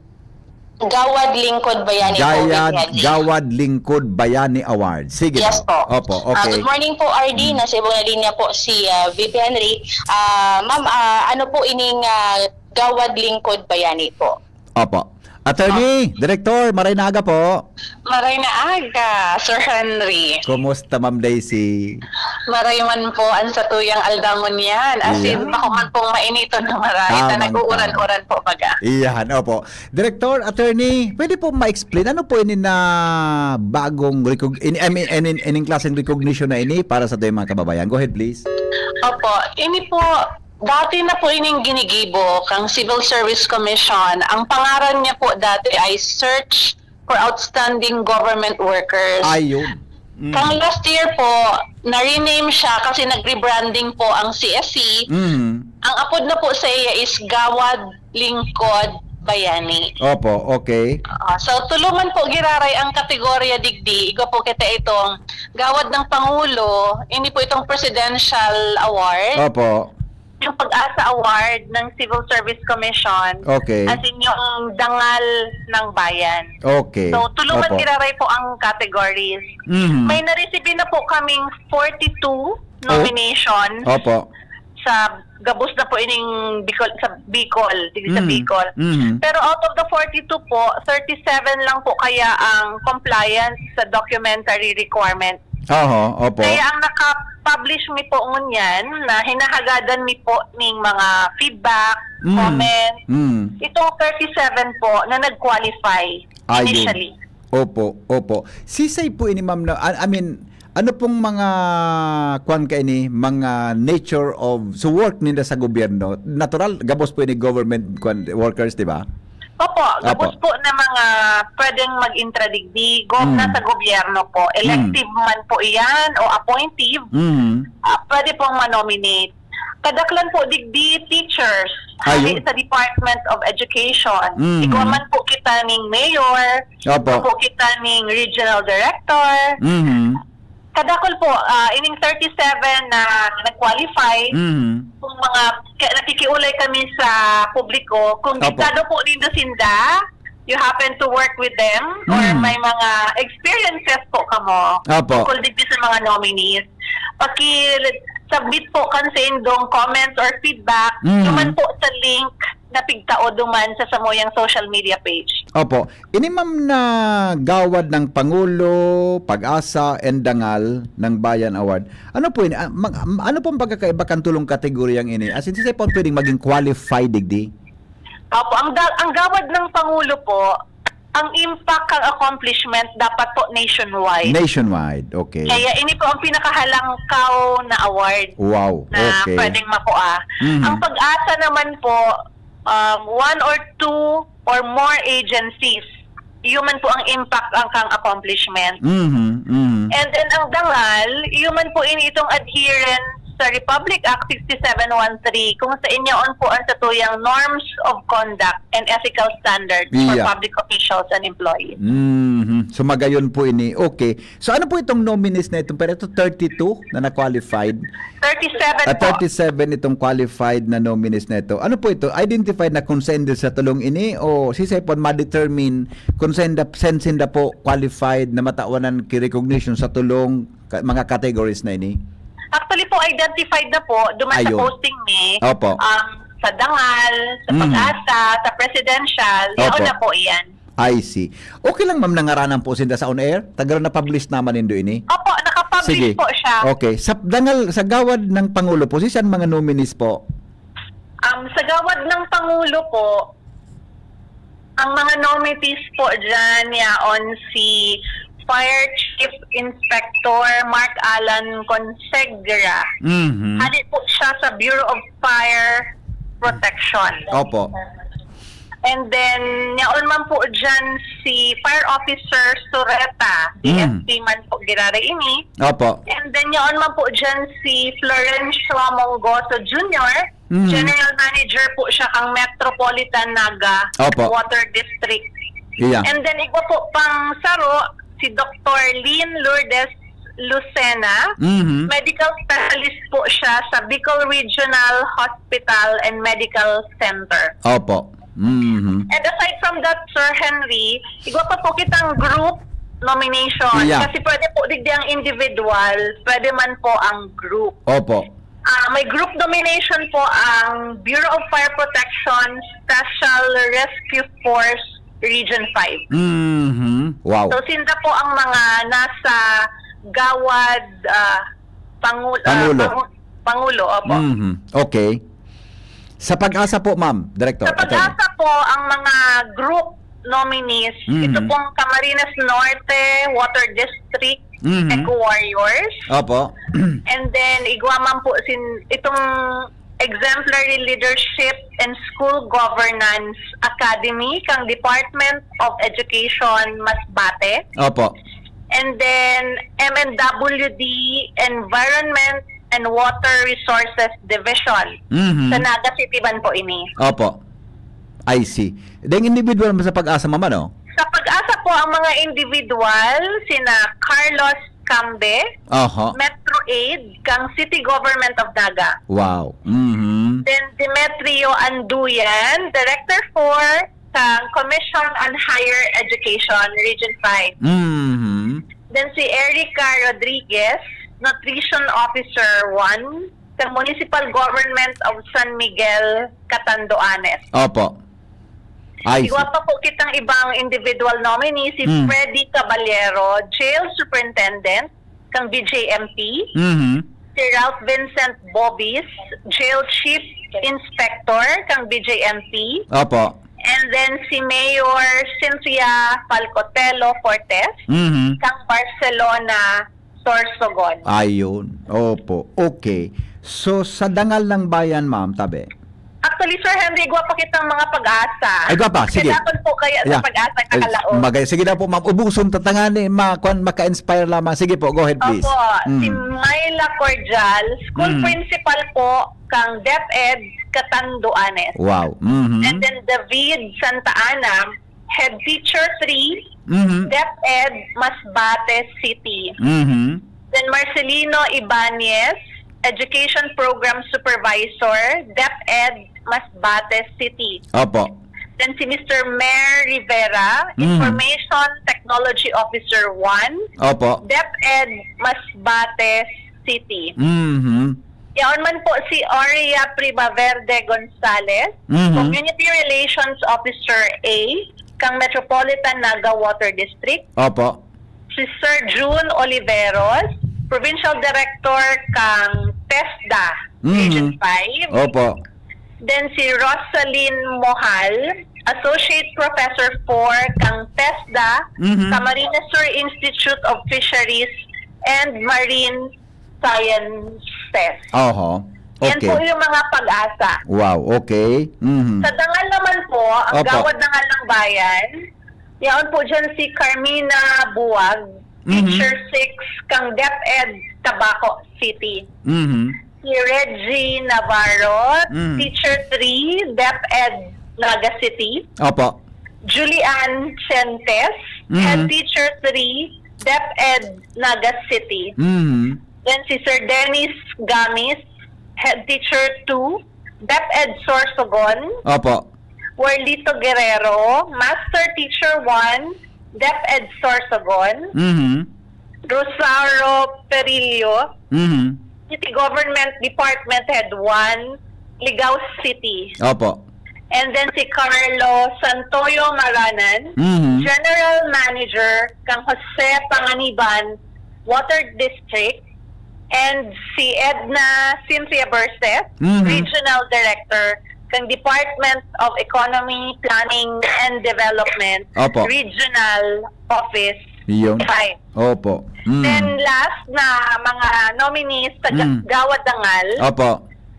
Gawad Lingkod Bayani po, Gayad, V P Henry. Gawad Lingkod Bayani Award. Sige Yes daw. po. Opo, Ah, okay. Good morning po, R D. Mm. Nasa ibang linya po si, ah, V P Henry. Ah, ma'am, ah, ano po ining, ah, Gawad Lingkod Bayani po? Opo. Attorney, Director, maray na aga po. Maray na aga, Sir Henry. Kumusta, Ma'am Daisy? Maray man po ang satuyang aldaw ngunyan. As in, Iya. bako man pong mainiton na maray. Ta Tama, nag-uuran-uran tama. po baga. Iyan, opo. Director, attorney, pwede po ma-explain ano po ini na bagong recog-, ini, I mean, ini, ining klaseng recognition na ini para sa ating mga kababayan? Go ahead, please. Opo, ini po, dati na po ining ginigibo kang Civil Service Commission. Ang pangaran niya po dati ay Search for Outstanding Government Workers. Ayun. Mm. Kang last year po, na-rename siya kasi nag-rebranding po ang C S C. Mm. Ang apod na po sa iya is Gawad Lingkod Bayani. Opo, okay. Ah, so, tulo man po giraray ang kategorya digdi. Igwa po kita itong Gawad ng Pangulo, ini po itong Presidential Award. Opo. yung PAGASA Award ng Civil Service Commission, Okay. as in yung dangal ng bayan. Okay. So, tuluman Opo. giraray po ang categories. Mhm. May na-receive na po kaming forty-two Oh. nomination Opo. sa gabos na po ining Bicol, sa Bicol, dito sa Mm. Bicol. Mhm. Pero out of the forty-two po, thirty-seven lang po kaya ang compliance sa documentary requirement. Oho, opo. Kaya ang naka-publish mi po ngunyan na hinahagadan mi po ning mga feedback, Mm. comment, Mm. itong thirty-seven po na nag-qualify Ayun. initially. Opo, opo. Sisay po ini, ma'am, na, I, I mean, ano pong mga, kwan ka ini, mga nature of, so work ninda sa gobyerno? Natural, gabos po ini government, kwan, workers, di ba? Opo, Opo. gabos po na mga pwedeng mag-intra digdi, gov na Mm. sa gobyerno po. Elective Mm. man po iyan o appointive, Mm. ah, pwede pong manominate. Kadaklan po digdi teachers, Ayun. hali sa Department of Education. Mm. Igwa man po kita ning mayor, Opo. igwa po kita ning regional director. Mm. Kadakol po, ah, ining thirty-seven na nag-qualify, Mm. kung mga, kaya nakikiulay kami sa publiko, kung Opo. delikado po nindo sinda, you happen to work with them, or Mm. may mga experiences po kamo Opo. tungkol digdi sa mga nominees, paki-submit po kan sa indong comments or feedback, Mm. duman po sa link na pigtao duman sa samuyang social media page. Opo. Ini, ma'am, na gawad ng Pangulo, PAGASA, and Dangal ng Bayan Award. Ano po ini? Ah, mag-, ano pong pagkakaiba kan tulong kategoryang ini? As in, sisay po ang pwedeng maging qualified digdi? Opo, ang da-, ang gawad ng Pangulo po, ang impact, ang accomplishment dapat po nationwide. Nationwide, okay. Kaya ini po ang pinakahalangkaw na award Wow, na okay. pwedeng makua. Mhm. Ang PAGASA naman po, um, one or two or more agencies, iyo man po ang impact ang kang accomplishment. Mhm, mhm. And then ang Dangal, iyo man po ini itong adherence sa Republic Act sixty-seven one three, kung sa inyaon po ang satuyang norms of conduct and ethical standards for Iya. public officials and employees. Mhm. So, magayon po ini. Okay. So, ano po itong nominees na itong, pero ito thirty-two na na-qualified? Thirty-seven Ah, po. thirty-seven itong qualified na nominees na ito. Ano po ito? Identified na kung saan din sa tulong ini o sisay po ma-determine kung saan da, saan sinda po qualified na matawanan ki recognition sa tulong, ka, mga categories na ini? Actually po, identified na po. Duman sa Ayun. posting ni, Opo. um, sa Dangal, sa Mm. PAGASA, sa Presidential, yaon Opo. na po iyan. I see. Okay lang, ma'am, na ngaranan po sinda sa on air? Tagal na publish naman nindo ini? Opo, nakapublish Sige. po siya. Okay. Sa dangal, sa gawad ng Pangulo po, si saan mga nominees po? Um, sa gawad ng Pangulo po, ang mga nominees po dyan, yaon si Fire Chief Inspector Mark Alan Consegra. Mhm. Hali po siya sa Bureau of Fire Protection. Opo. And then, yaon man po dyan si Fire Officer Sureta, Mm. D F P man po giraray ini. Opo. And then, yaon man po dyan si Florencio Mongoso Junior. Mm. General Manager po siya kang Metropolitan Naga Opo. Water District. Iya. And then, igwa po pang saro, si Doktor Lynn Lourdes Lucena. Mhm. Medical specialist po siya sa Bicol Regional Hospital and Medical Center. Opo. Mhm. And aside from that, Sir Henry, igwa pa po kitang group nomination. Yeah. Kasi pwede po digdi ang individual, pwede man po ang group. Opo. Ah, may group nomination po ang Bureau of Fire Protection Special Rescue Force Region five. Mhm. Wow. So, sinda po ang mga nasa gawad, ah, Pangu-, ah, Pangulo. Pangu-, Pangulo, opo. Mhm. Okay. Sa PAGASA po, ma'am, Director, Sa PAGASA Attorney. po, ang mga group nominees, Mhm. ito pong Camarines Norte Water District, Mhm. Eco Warriors. Opo. And then, igwa man po sin-, itong Exemplary Leadership and School Governance Academy kang Department of Education, Masbate. Opo. And then, M N W D, Environment and Water Resources Division. Mhm. Sa Naga City man po ini. Opo. I see. Deng individual mo sa PAGASA, ma'am, ano? Sa PAGASA po, ang mga individual, sina Carlos Cambe, Oho. Metro Aid, kang City Government of Naga. Wow. Mhm. Then Demetrio Anduyan, Director four kan Commission on Higher Education, Region five. Mhm. Then si Erica Rodriguez, Nutrition Officer one kan Municipal Government of San Miguel, Catanduanes. Opo. Ay, Igwa pa po kitang ibang individual nominee, si Hmm. Freddy Caballero, Jail Superintendent kan B J M P, Mhm. si Ralph Vincent Bobis, Jail Chief Inspector kan B J M P, Opo. and then si Mayor Cynthia Falcotelo Fortes Mhm. kan Barcelona, Sorsogon. Ayun. Opo. Okay. So, sa Dangal ng Bayan, ma'am, tabi. Actually, Sir Henry, igwa pa kitang mga pag-asa. Ay, igwa pa. Sige. Kailangan po kaya sa Yeah. pag-asa Ay, kakalaon. magay. Sige daw po, ma'am. Ubuson, tatangani, ma, kwan, maka-inspire lamang. Sige po, go ahead, please. Opo, si Mm. Myla Cordial, school Mm. principal po kang DepEd Catanduanes. Wow. Mhm. And then David Santa Ana, head teacher three, Mhm. DepEd Masbate City. Mhm. Then Marcelino Ibanez, Education Program Supervisor, DepEd Masbate City. Opo. Then si Mister Mer Rivera, Mhm. Information Technology Officer one, Opo. DepEd Masbate City. Mhm. Yaon man po si Aurea Primaverde Gonzalez, Mhm. Community Relations Officer A, kang Metropolitan Naga Water District. Opo. Si Sir June Oliveros, Provincial Director kang TESDA, Mhm. Region five. Opo. Then si Rosalyn Mohal, Associate Professor four kang TESDA, Mhm. Camarines Sur Institute of Fisheries and Marine Sciences. Oho. Yan Okay. po yung mga pag-asa. Wow, okay. Mhm. Sa Dangal naman po, ang Opo. Gawad Dangal ng Bayan, yaon po dyan si Carmina Buwag, Mhm. Teacher six, kang DepEd Tabaco City. Mhm. Si Reggie Navarro, Mhm. Teacher three, DepEd Naga City. Opo. Julian Chentes, Mhm. Head Teacher three, DepEd Naga City. Mhm. Then si Sir Dennis Gamis, Head Teacher two, DepEd Sorsogon. Opo. Warlito Guerrero, Master Teacher one, DepEd Sorsogon. Mhm. Rosario Perillo, Mhm. City Government Department Head one, Ligao City. Opo. And then si Carlo Santoyo Maranan, Mhm. General Manager kang Jose Panganiban Water District, and si Edna Cynthia Berset, Mhm. Regional Director kang Department of Economy, Planning, and Development, Opo. Regional Office Yun. five. Opo. Mm. Then last na mga nominees sa Ga- Mm. Gawad Dangal, Opo.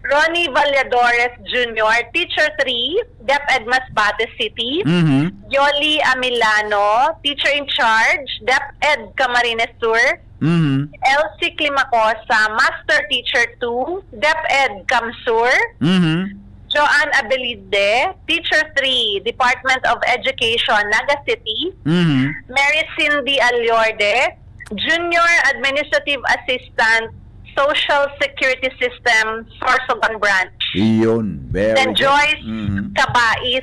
Ronnie Valladores Junior, Teacher three, DepEd Masbate City, Mhm. Yoli Amilano, Teacher in Charge, DepEd Camarines Sur, Mhm. Elsie Climacosa, Master Teacher two, DepEd CamSur, Mhm. Joanne Abelide, Teacher three, Department of Education, Naga City, Mhm. Mary Cindy Aliorde, Junior Administrative Assistant, Social Security System, Sorsogon Branch. Iyon. Very Then good. Joyce Mhm. Cabais,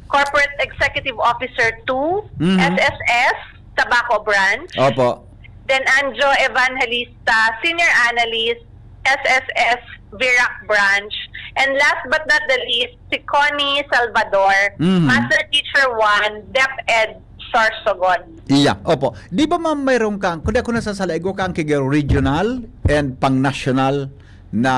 Corporate Executive Officer two, Mhm. S S S, Tabaco Branch. Opo. Then Anjo Evangelista, Senior Analyst, S S S, Virac Branch. And last but not the least, si Connie Salvador, Mhm. Master Teacher one, DepEd Sorsogon. Iya, opo. Di ba, ma'am, mayroon kang, kung di ako nasasala, igwa kang kigero regional and pang-national na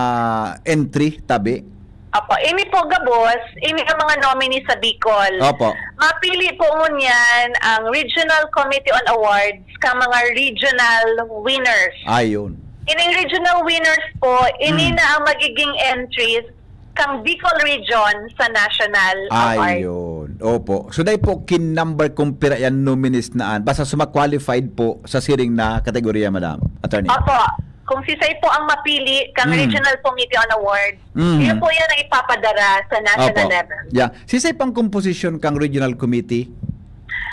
entry, tabi? Opo, ini po gabos, ini ang mga nominee sa Bicol. Opo. Mapili po ngunyan ang Regional Committee on Awards ka mga regional winners. Ayun. Ining regional winners po, ini Mm. na ang magiging entries kang Bicol Region sa National Award. Ayun. Opo. So, dahil po, kin-number kung pira yan nominees na an. Basta suma-qualified po sa siring na kategorya, madam. Attorney. Opo. Kung sisay po ang mapili kang Mm. Regional Committee on Awards, Mm. yun po yan ang ipapadara sa national Opo. level. Yeah. Sisay pang komposisyon kang regional committee?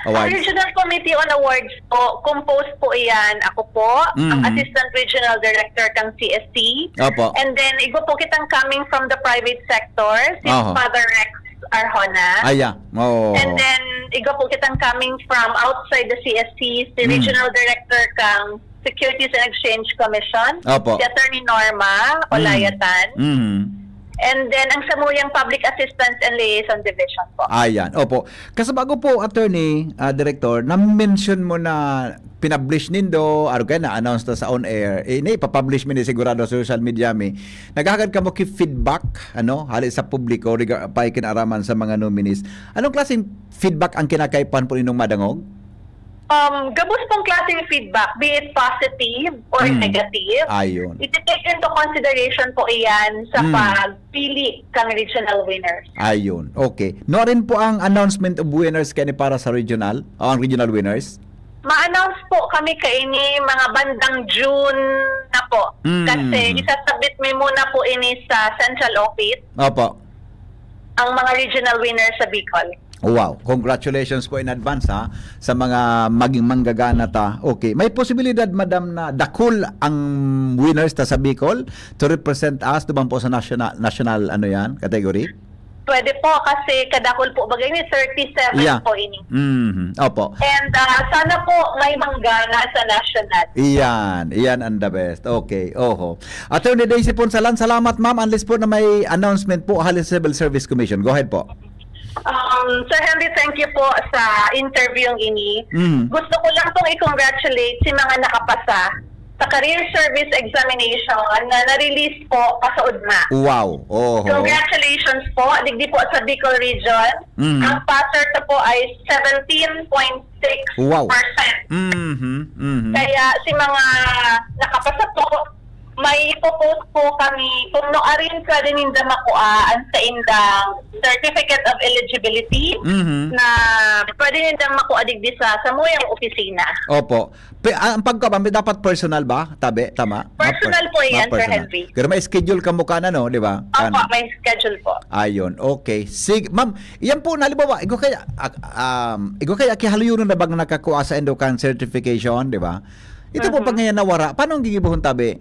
Ang Awards. Regional Committee on Awards po, composed po iyan. Ako po, ang Mm. Assistant Regional Director kang C S C. Opo. And then, igwa po kitang coming from the private sector, si Aha. Father Rex Arjona. Aya, oo. And then, igwa po kitang coming from outside the C S C, si Mm. Regional Director kang Securities and Exchange Commission, Opo. si Attorney Norma Mm. Olayatan. Mm. And then, ang samuyang Public Assistance and Liaison Division po. Ayan, opo. Kasabago po, Attorney, ah, Director, na-mention mo na pinublish nindo, aro kaya na-announce na sa on air, eh, ini ipapublish mi ni sigurado sa social media mi. Naghahagad kamo ki feedback, ano, hali sa publiko, rega-, paikinaraman sa mga nominees. Anong klaseng feedback ang kinakaipuhan po ninyong madangog? Um, gabos pong klaseng feedback, be it positive or Mm. negative. Ayun. Iti-take into consideration po iyan sa Mm. pagpili kang regional winners. Ayun. Okay. Nuarin po ang announcement of winners kani para sa regional, o ang regional winners? Ma-announce po kami kaini mga bandang June na po. Mm. Kasi isasabit mi muna po ini sa central office. Opo. Ang mga regional winners sa Bicol. Wow, congratulations po in advance, ha, sa mga maging manggagana ta. Okay, may posibilidad, madam, na dakul ang winners ta sa Bicol to represent us, duman po sa national, national, ano yan, category? Pwede po, kasi kadakul po bagay ni thirty-seven Yeah. po ini. Mhm, opo. And, ah, sana po may manggana sa national. Iyan, iyan ang the best. Okay, oho. Attorney Daisy Punsalan, salamat, ma'am. Unless po na may announcement po hali sa Civil Service Commission. Go ahead po. Um, Sir Henry, thank you po sa interview ini. Mm. Gusto ko lang pong i-congratulate si mga nakapasa sa career service examination na na-release po kasaudma. Wow. Oho. Congratulations po, digdi po sa Bicol Region. Mm. Ang passer ta po ay seventeen point six percent. Wow. Mhm, mhm. Kaya si mga nakapasa po, may ipo-post po kami kung nuarin pwede ninda makua ang saindang Certificate of Eligibility Mhm. na pwede nindang makua digdi sa samuyang opisina. Opo. Pe-, ah, ang pagkuha ba, may dapat personal ba? Tabi, tama? Personal Mga per-, po yan, mga Sir personal. Henry. Pero may schedule kamo ka na, no? Di ba? Opo, Kan- may schedule po. Ayun, okay. Sige, ma'am, yan po, halimbawa, igwa kaya, ah, um, igwa kaya kihaluyonon na bang nakakuha sa indo kan certification, di ba? Ito po, Mhm. pag ngayon nawara, paano ang gigibuhon tabi?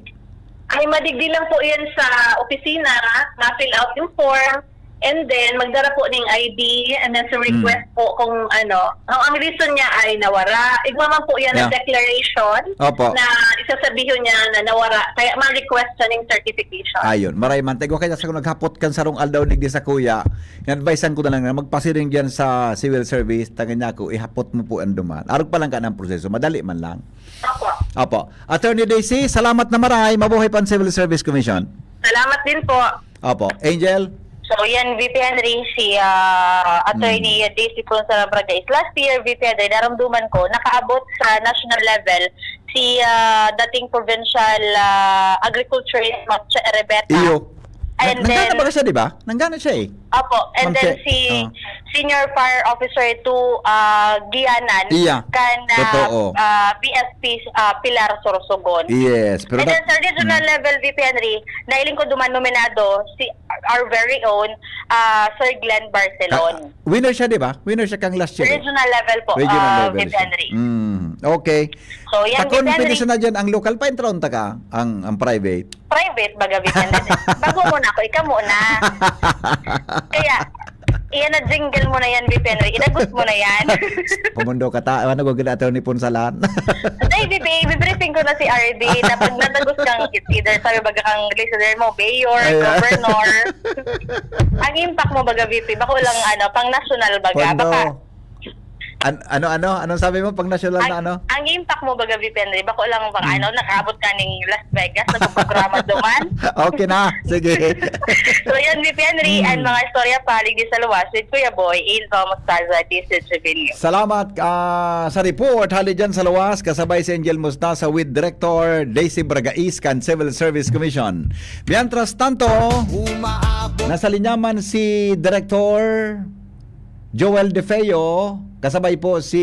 Ay, madigdi lang po yan sa opisina, ma-fill out yung form, and then magdara po ning I D, and then sa Mm. request po kung ano, ang, ang reason niya ay nawara. Igwa man po yan ng Yeah. declaration Opo. na isasabihin niya na nawara, kaya ma-request siya ning certification. Ayun, maray man. Igwa kaya sa naghapot kan sarong aldaw digdi sa kuya, in-advisean ko na lang na magpasiring diyan sa civil service, tangan niya ako, ihapot mo po ang duman. Arog pa lang ka ng proseso, madali man lang. Opo. Opo. Attorney Daisy, salamat na maray. Mabuhay pa ang Civil Service Commission. Salamat din po. Opo. Angel? So, yan, V P Henry, si, ah, Attorney Hmm. Daisy Punsalan Bragais. Last year, V P Henry, naramduman ko, nakaabot sa national level si, ah, dating provincial, ah, agriculturist, Ma'am Che Rebeta. Iyo. And Na-, nanggana then, baga siya, di ba? Nanggana siya eh. Opo. And Ma'am then Che, si oh. Senior Fire Officer two, ah, Gianan, Iya. kan, ah, Totoo. ah, B S P, ah, Pilar Sorsogon. Yes, pero And that then sa regional Mm. level, V P Henry, nailing ko duman nominado si our very own, ah, Sir Glenn Barcelon. Ka-, winner siya, di ba? Winner siya kang last year eh. Regional level po, Regional ah, level V P siya. Henry. Mm, okay. So, yan, Takon, V P Henry. Pwede siya na dyan ang local pa, intron ta ka, ang, ang private. Private, baga, V P Henry. Bago mo na ako, ikaw muna. Kaya, iyan na jingle mo na yan, V P Henry. Inagot mo na yan. Pamundo ka ta, ano, gagawin attorney Punsalan? Hindi, V P, bibriefing ko na si R D. Dapat natagos kang, it's either sabi baga kang listener mo, mayor, Ay, ah. governor. Ang impact mo baga, V P, bako lang, ano, pang national baga. Pondo. Baka An-, ano, ano? Anong sabi mo pag national na Ang, ano? ang impact mo baga, V P Henry, bako lang bang Hmm. ano, nakaabot ka ning Las Vegas, nagpaprograma duman? Okay na. Sige. So, yan, V P Henry, Hmm. ang mga istorya pa, digdi sa luwas with Kuya Boy, Angel Mostaza, D C Trevino. Salamat, ah, sa report. Hali dyan sa luwas, kasabay si Angel Mostaza with Director Daisy Bragais kan Civil Service Commission. Mientras tanto, Umaabot. nasa linya man si Director Joel De Feo, kasabay po si,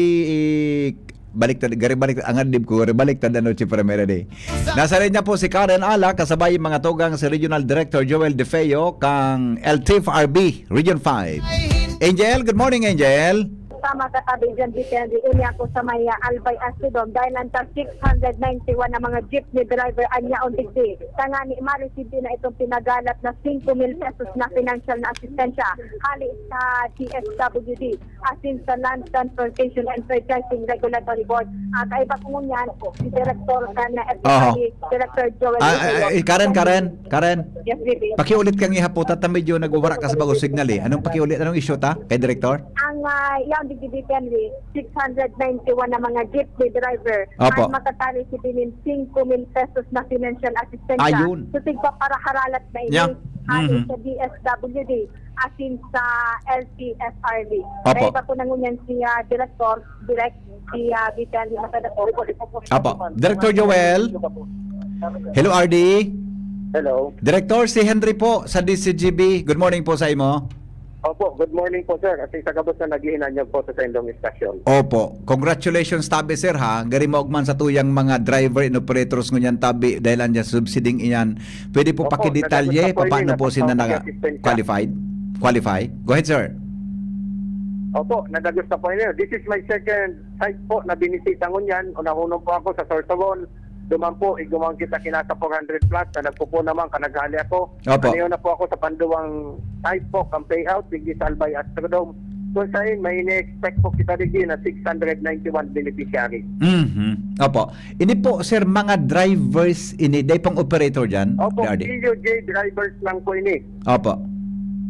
baliktad, gari baliktad, ang adlib ko, gari baliktad, ano, si Primera Day. Nasa linya po si Karen Ala, kasabay mga tugang si Regional Director Joel De Feo, kang L T F R B, Region five. Angel, good morning, Angel. Tama ka, tabi dyan, Vicente. Ini ako sa may, ah, Albay Astrodome. Dahil ang tag six hundred ninety-one na mga jeepney driver ang yaon digdi. Tangani, ma-receive na itong pinagalap na singko mil pesos na financial na asistensya hali sa D S W D, asin sa Land Transportation and Purchasing Regulatory Board. Ah, kaiba ko ngunyan, si Director kan F D R D, Director Joel Ah, Rosario. Ah, eh, Karen, Karen, Karen. Yes, baby. Pakiulit kang ihapot at medyo nagwawara ka sa bagong signal eh. Anong pakiulit? Anong issue ta kay Director? Ang, ah, yan, digdi, Vicente, six hundred ninety-one na mga jeepney driver Opo. Ang matatali si Benin singko mil pesos na financial assistance. Ayun. So, tigpa para haralat na ini. Yeah. Hali Mhm. sa D S W D, asin sa L T F R D. Opo. May iba po nangunyan si, ah, Director, Direct, si, ah, Vicente Masada po. Opo. Director Joel. Hello, R D. Hello. Director, si Henry po sa D C G B. Good morning po sa imo. Opo, good morning po, sir. At sa gabos na naghihinanyog po sa saindong istasyon. Opo. Congratulations, tabi, sir, ha. Gari mo man sa tuyang mga driver and operators ngunyan, tabi, dahil andyan sa subsiding iyan. Pwede po Opo, pakidetalye, nadagos na po paano ini, po sila napapang na assistance ka. qualified? Qualify? Go ahead, sir. Opo, nadagos na po ini. This is my second site po na binisita ngunyan. Unahon po ako sa Sorsogon. Duman po, igumang kita kinasa four hundred plus na nagpupo naman, kanaghali ako. Opo. Ano yun na po ako sa panduwang site po, kang payout, digdi sa Albay Astrodome. Kung saan, may ini-expect po kita digdi na six hundred ninety-one beneficiary. Mhm. Opo. Ini po, sir, mga drivers ini, dahil pang operator dyan, Opo, D R D? P U J drivers lang po ini. Opo.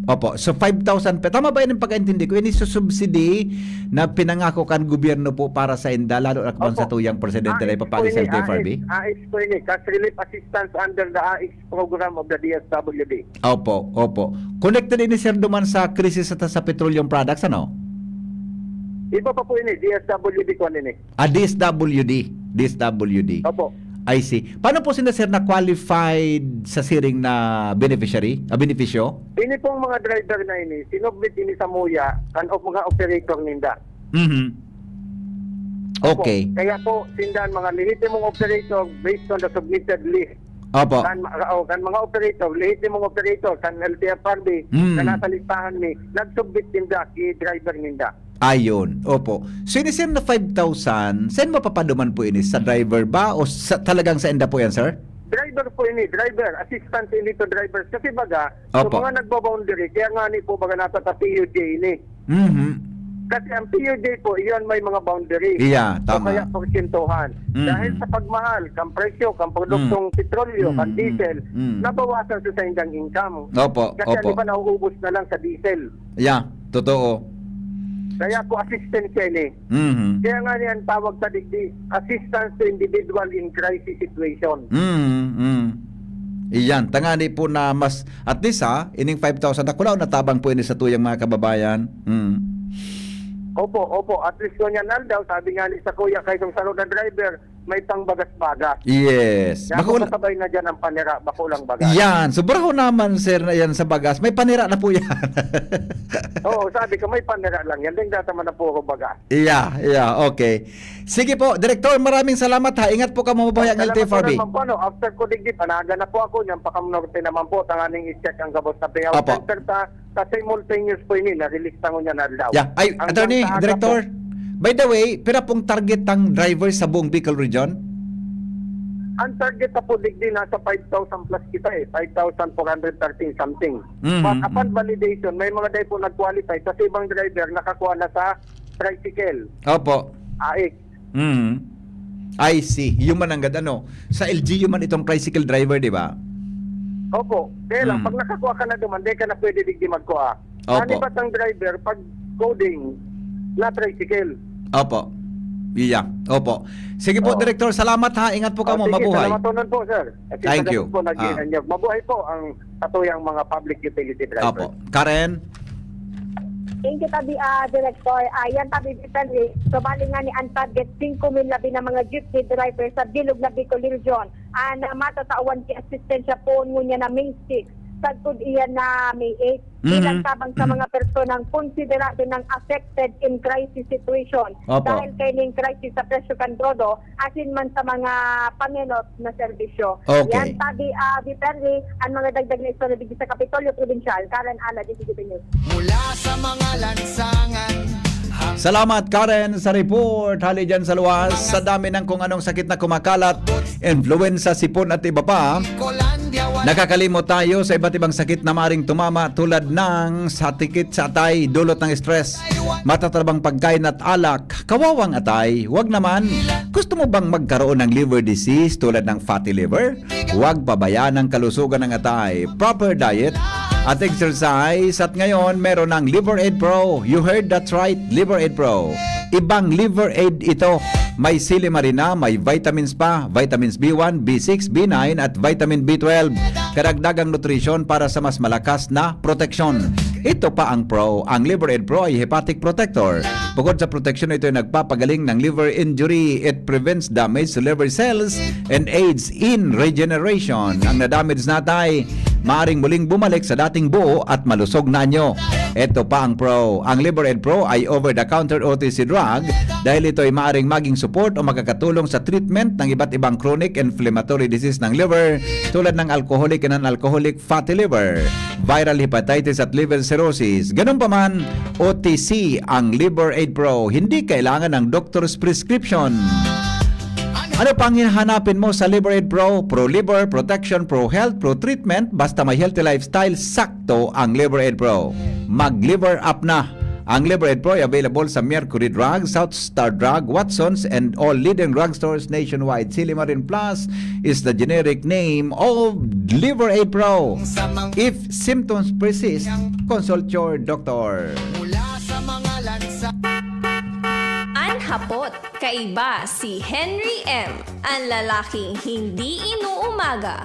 Opo. So, five thousand pe-, tama ba yun ang pagkaintindi ko? Ini susubsidi na pinangako kan gobyerno po para sa inda, lalo na kung Opo. sa tuyang presidente na AICS po ipapali sa ini, L T F R B? AICS, AICS po ini. Cash Relief Assistance under the AICS program of the D S W D. Opo, opo. Connected ini, sir, duman sa krisis at sa petroleum products, ano? Iba pa po ini, D S W D ko ini. Ah, D S W D. D S W D. Opo. I see. Paano po sila, sir, na-qualified sa siring na beneficiary, ah, benepisyo? Ini pong mga driver na ini, sinubmit ini sa MOYA, kan o mga operator ninda. Mhm. Opo. Okay. Kaya po, sindan mga lehitimong operator based on the submitted list. Opo. Kan, o, kan mga operator, lehitimong operator, kan L T F R B, Mm. na nasa listahan ni, nag-submit ninda, ki driver ninda. Ayun, opo. So, ini, sir, na five thousand, saan mapapaduman po ini? Sa driver ba o sa, talagang sa inda po yan, sir? Driver po ini, driver. Assistance ini to drivers. Kasi baga, Opo. yung mga nagbo-boundary, kaya nga ni po baga nasa sa P U J ini. Mhm. Kasi ang P U J po, iyon may mga boundary. Iya, O tama. kaya porsyentuhan. Mhm. Dahil sa pagmahal, kang presyo, kang produktong Mm. petrolyo, kang Mm, mm, diesel, mm. nabawasan sa saindang income. Opo, Kasi opo. ang iba nauubos na lang sa diesel. Yeah, totoo. Kaya po assistance yan eh. Mhm. Kaya nga niyan tawag sa digdi, assistance to individual in crisis situation. Mhm, mhm. Iyan, tangani po na mas, at least ha, ining five thousand, dakulaw na tabang po ini sa tuyang mga kababayan. Mm. Opo, opo. At least ko niyan aldaw, sabi nga ni sa kuya, kay itong sarong na driver, may pangbagas-bagas. Yes. Kaya Bako kung kasabay na dyan ang panira, bako lang bagas. Yan. Sobraho naman, sir, na yan sa bagas. May panira na po yan. Oo, sabi ko, may panira lang yan. Dahil dati man na puro bagas. Yeah, yeah. Okay. Sige po, Director, maraming salamat ha. Ingat po kamo, mabuhay ang Salamat L T F R B. po naman po, no? After ko digdi, panaga na po ako. Niyang Pacam Norte naman po. Tanganing i-check ang gabos na payout Opo. center ta. Sa simultaneous po ini, na-release tango niya na aldaw. Yeah. Ay, Hanggang Attorney, sa aga Director, po. by the way, pira pong target ang driver sa buong Bicol Region? Ang target na po, digdi, nasa five thousand plus kita eh. Five thousand four hundred thirteen something. Mm, But upon mm. validation, may mga day po nag-qualify kasi ibang driver nakakuha na sa tricycle. Opo. AICS. Mm. I see. Human ang gad-, ano, sa L G U man itong tricycle driver, di ba? Opo. Kaya lang, Mm. pag nakakuha ka na duman, di ka na pwede digdi magkuha. Opo. Kani ba't ang driver, pag coding, na tricycle? Opo. Iya. Opo. Sige po, Oo. Director. Salamat ha. Ingat po Oh, kamo. sige, Mabuhay. salamat po nun po, sir. At Thank isa you. po, nag- Ah. Mabuhay po ang katuyang mga public utility driver. Opo. Karen? Thank you, tabi, ah, Director. Ah, yan, tabi, Vicente. So, bali nga ni ang target, singko mil labi na mga jeepney driver sa bilog na Bicol Region. Ah, na matatawan ki asistensya poon ngunyan na May six. Sagkod iyan na May eight. Bilang Mhm. tabang sa mga personang konsiderado ng affected in crisis situation. Opo. Dahil kay ning crisis sa presyo kan todo, asin man sa mga pangenot na serbisyo. Okay. Yan, tabi, ah, Vicente, ang mga dagdag na istorya digdi sa Kapitolyo Probinsyal, Karen Ala, D C G P News. Mula sa mga lansangan Salamat, Karen, sa report. Hali dyan sa luwas, sa dami ng kung anong sakit na kumakalat, influenza, sipon at iba pa, nakakalimot tayo sa iba't ibang sakit na maring tumama, tulad ng sakit sa atay, dulot ng stress, matatabang pagkain at alak. Kawawang atay, wag naman. Gusto mo bang magkaroon ng liver disease tulad ng fatty liver? Huwag pabayaan ang kalusugan ng atay. Proper diet at exercise. At ngayon, meron ng Liver Aid Pro. You heard that right, Liver Aid Pro. Ibang Liver Aid ito. May silimarina, may vitamins pa, vitamins B one, B six, B nine, at vitamin B twelve. Karagdagang nutrisyon para sa mas malakas na proteksyon. Ito pa ang Pro. Ang Liver Aid Pro ay hepatic protector. Bukod sa proteksyon, ito ay nagpapagaling ng liver injury. It prevents damage to liver cells and aids in regeneration. Ang nadamage na atay, maaring muling bumalik sa dating buo at malusog na anyo. Ito pa ang Pro. Ang Liver Aid Pro ay over-the-counter O T C drug dahil ito ay maaring maging support o makakatulong sa treatment ng iba't ibang chronic inflammatory disease ng liver, tulad ng alcoholic and non-alcoholic fatty liver, viral hepatitis at liver cirrhosis. Ganun pa man, O T C ang Liver Aid Pro. Hindi kailangan ng doctor's prescription. Ano pang hihanapin mo sa Liver Aid Pro? Pro Liver, Protection, Pro Health, Pro Treatment, basta may healthy lifestyle, sakto ang Liver Aid Pro. Mag Liver Up na! Ang Liver Aid Pro ay available sa Mercury Drug, South Star Drug, Watsons, and all leading drugstores nationwide. Silimarin Plus is the generic name of Liver Aid Pro. If symptoms persist, consult your doctor. An hapot, kaiba si Henry M, an lalaking hindi inuumaga.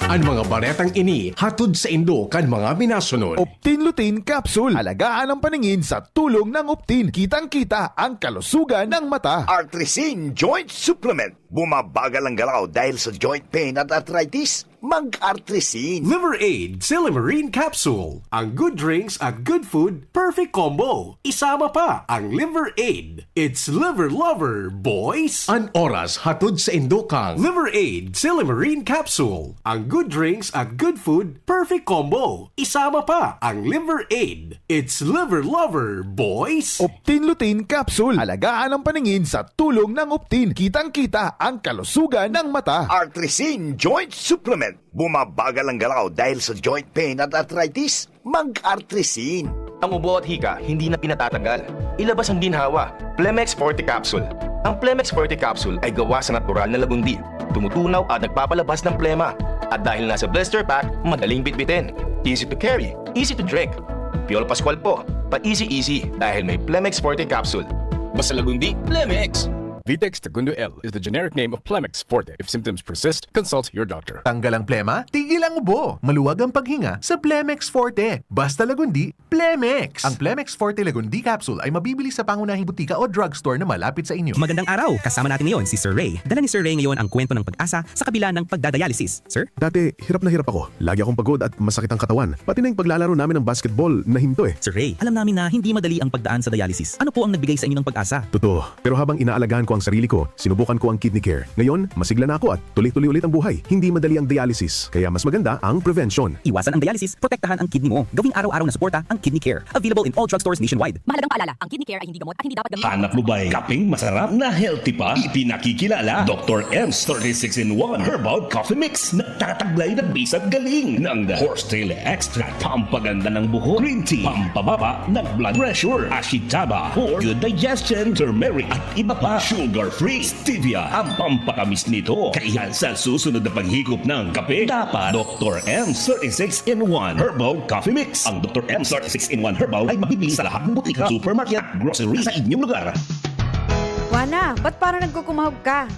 An mga baretang ini hatod saindo kan mga minasunod. Optin Lutein Capsule. Alagaan ang paningin sa tulong ng Optin. Kitang-kita ang kalusugan ng mata. Artrisin Joint Supplement. Bumabagal ang galaw dahil sa joint pain at arthritis? Mag-Artrisin. Liver Aid Silimarine Capsule. Ang good drinks at good food, perfect combo. Isama pa ang Liver Aid. It's Liver Lover, boys! An oras hatod saindo kan Liver Aid Silimarine Capsule. Ang good drinks at good food, perfect combo. Isama pa ang Liver Aid. It's Liver Lover, boys! Optin Lutein Capsule. Alagaan ang paningin sa tulong ng Optin. Kitang-kita ang kalusugan ng mata. Artrisin Joint Supplement. Bumabagal ang galaw dahil sa joint pain at arthritis? Mag-Artrisin. Ang ubo at hika hindi na pinatatagal. Ilabas ang ginhawa. Plemex Forte Capsule. Ang Plemex Forte Capsule ay gawa sa natural na lagundi. Tumutunaw at nagpapalabas ng plema. At dahil nasa blister pack, madaling bitbitin. Easy to carry, easy to drink. Piolo Pascual po, pa-easy-easy dahil may Plemex Forte Capsule. Basta lagundi, Plemex! Vitex Segundo L is the generic name of Plemex Forte. If symptoms persist, consult your doctor. Tanggal ang plema, tigil ang ubo, maluwag ang paghinga sa Plemex Forte. Basta lagundi, Plemex! Ang Plemex Forte Lagundi Capsule ay mabibili sa pangunahing butika o drugstore na malapit sa inyo. Magandang araw! Kasama natin ngayon si Sir Ray. Dala ni Sir Ray ngayon ang kwento ng pag-asa sa kabila ng pagdadialysis. Sir? Dati, hirap na hirap ako. Lagi akong pagod at masakit ang katawan. Pati na yung paglalaro namin ng basketball, nahinto eh. Sir Ray, alam namin na hindi madali ang pagdaan sa dialysis. Ano po ang nagbigay sa inyo ng pag-asa? Totoo. Pero habang inaalagaan ko ang sarili ko, sinubukan ko ang Kidney Care. Ngayon, masigla na ako at tuloy-tuloy ulit ang buhay. Hindi madali ang dialysis, kaya mas maganda ang prevention. Iwasan ang dialysis, protektahan ang kidney mo. Gawing araw-araw na suporta ang Kidney Care. Available in all drugstores nationwide. Mahalagang paalala, ang Kidney Care ay hindi gamot at hindi dapat gamitin. Hanap mo ba'y kapeng masarap na healthy pa? Ipinakikilala, Doktor M's thirty-six in one Herbal Coffee Mix. Nagtataglay ng bisa at galing ng horsetail extract, pampaganda ng buhok, green tea, pampababa ng blood pressure, ashitaba for good digestion, turmeric at iba pa. Sugar-free, stevia ang pampatamis nito. Kaya sa susunod na paghigop ng kape, dapat Doktor M thirty-six in one Herbal Coffee Mix. Ang Doktor M thirty-six in one Herbal ay mabibili sa lahat ng butika, supermarket at grocery sa inyong lugar. Juana, ba't parang nagkukumahog ka?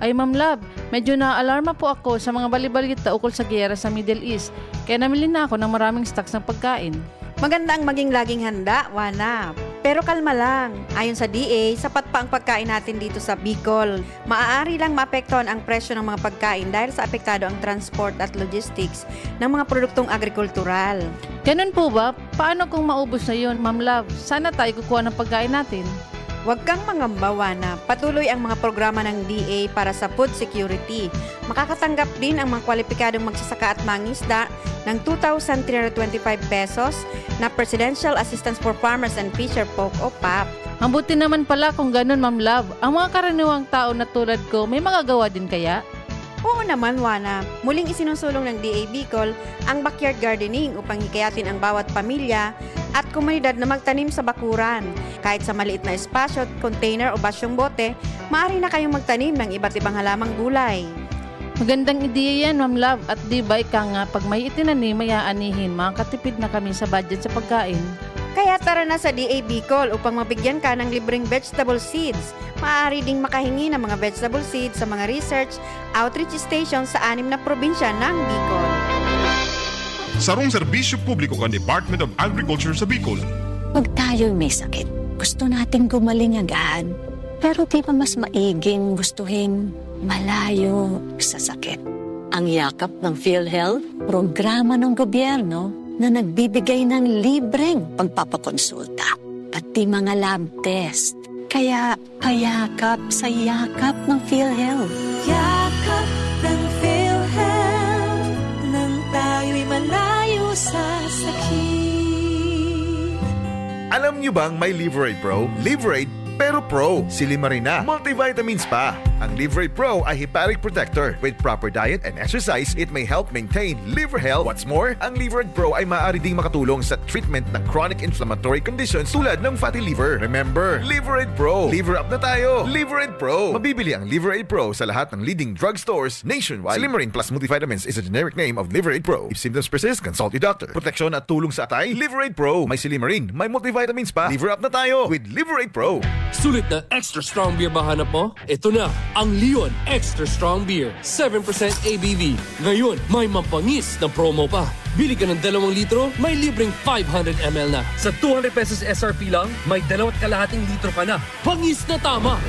Ay, Ma'am Love, medyo naaalarma po ako sa mga balibalita ukol sa giyera sa Middle East, kaya namili na ako ng maraming stocks ng pagkain. Maganda ang maging laging handa, Juana. Pero kalma lang. Ayon sa D A, sapat pa ang pagkain natin dito sa Bicol. Maaari lang maapektuhan ang presyo ng mga pagkain dahil sa apektado ang transport at logistics ng mga produktong agrikultural. Ganun po ba? Paano kung maubos na yun, Ma'am Love? Saan na tayo kukuha ng pagkain natin? Huwag kang mangamba, Wana. Patuloy ang mga programa ng D A para sa food security. Makakatanggap din ang mga kwalipikadong magsasaka at mangisda ng two thousand three hundred twenty-five pesos na Presidential Assistance for Farmers and Fisher Folk o pap. Mabuti naman pala kung ganun, Ma'am Love. Ang mga karaniwang tao na tulad ko, may magagawa din kaya? Oo naman, Wana. Muling isinusulong ng D A Bicol ang backyard gardening upang hikayatin ang bawat pamilya at komunidad na magtanim sa bakuran. Kahit sa maliit na espasyo, container o basyong bote, maaari na kayong magtanim ng iba't ibang halamang gulay. Magandang ideya yan, Ma'am Love. At di ba ika nga, pag may itinanim, may aanihin, makakatipid na kami sa budget sa pagkain. Kaya tara na sa D A Bicol upang mabigyan ka ng libreng vegetable seeds. Maaari ding makahingi ng mga vegetable seeds sa mga research outreach station sa anim na probinsya ng Bicol. Sarong serbisyo publiko kan Department of Agriculture sa Bicol. Pag tayo'y may sakit, gusto nating gumaling agad. Pero di ba mas maiging gustuhin malayo sa sakit? Ang Yakap ng PhilHealth, programa ng gobyerno na nagbibigay ng libreng pagpapakonsulta, pati mga lab test. Kaya payakap sa yakap ng PhilHealth. Yakap ng PhilHealth, nang tayo'y malayo sa sakit. Alam nyo bang may Liverade Pro? Liverade, pero Pro, silimarin na. Multivitamins pa. Ang Liverade Pro ay hepatic protector. With proper diet and exercise, it may help maintain liver health. What's more, ang Liverade Pro ay maaari ding makatulong sa treatment ng chronic inflammatory conditions tulad ng fatty liver. Remember, Liverade Pro. Liver up na tayo. Liverade Pro. Mabibili ang Liverade Pro sa lahat ng leading drugstores nationwide. Silimarin Plus Multivitamins is a generic name of Liverade Pro. If symptoms persist, consult your doctor. Proteksyon at tulong sa atay, Liverade Pro. May silimarin, may multivitamins pa. Liver up na tayo with Liverade Pro. Sulit na extra strong beer ba hanap mo? Ito na, ang Leon Extra Strong Beer, seven percent A B V. Ngayon, may mabangis na promo pa. Bili ka ng dalawang litro, may libreng five hundred M L na. Sa two hundred pesos S R P lang, may dalawat kalahating litro ka na. Bangis na tama!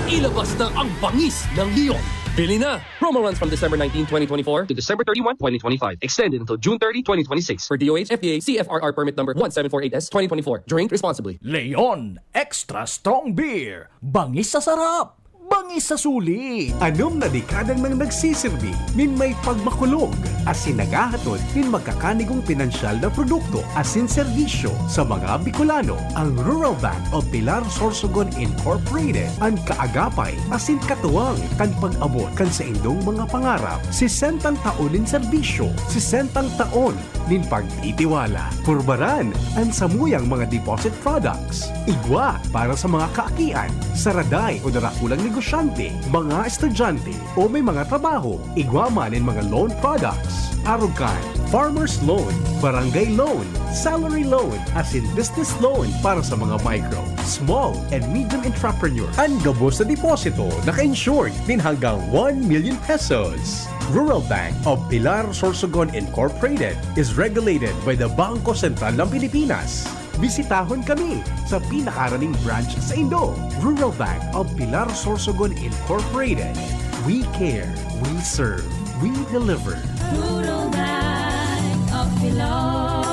Ilabas na ang bangis ng Leon. Bili na! Promo runs from December nineteen, twenty twenty-four to December thirty-one, twenty twenty-five. Extended until June thirty, twenty twenty-six. For D O H F D A C F R R permit number one seven four eight S twenty twenty-four. Drink responsibly. Leon Extra Strong Beer. Bangis sa sarap! Bangis sa suli! Anom na dekada nang nagsisirbi nin may pagmakulog asin naghahatod nin magkakanigong pinansyal na produkto asin serbisyo sa mga Bicolano. Ang Rural Bank of Pilar Sorsogon Incorporated an kaagapay asin katuwang kan pag-abot kan saindong mga pangarap. Sesentang taon nin serbisyo, sesentang taon nin pagtitiwala. Purbaran an samuyang mga deposit products. Igwa para sa mga kaakian, saraday o darakulang negosyante, mga estudyante o may mga trabaho. Igwa man nin mga loan products. Arog kan farmers loan, barangay loan, salary loan, asin business loan para sa mga micro, small, and medium entrepreneur. An gabos na deposito naka-insured nin hanggang one million pesos. Rural Bank of Pilar Sorsogon Incorporated is regulated by the Bangko Sentral ng Pilipinas. Bisitahon kami sa pinakaraning branch sa Indo. Rural Bank of Pilar Sorsogon Incorporated. We care, we serve, we deliver. Rural Bank of Pilar.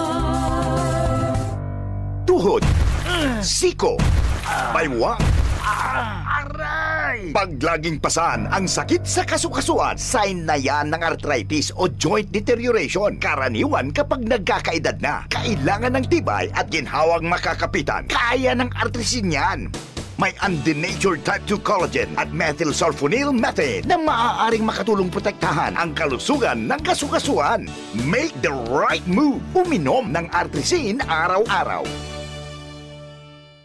Tuhod, siko, baywang, aray! Pag laging pasan ang sakit sa kasukasuan, sign na yan ng arthritis o joint deterioration. Karaniwan kapag nagkakaedad na, kailangan ng tibay at ginhawang makakapitan. Kaya ng Artrisin yan. May undenatured type two collagen at methylsulfonyl methane na maaaring makatulong protektahan ang kalusugan ng kasukasuan. Make the right move. Uminom ng Artrisin araw-araw.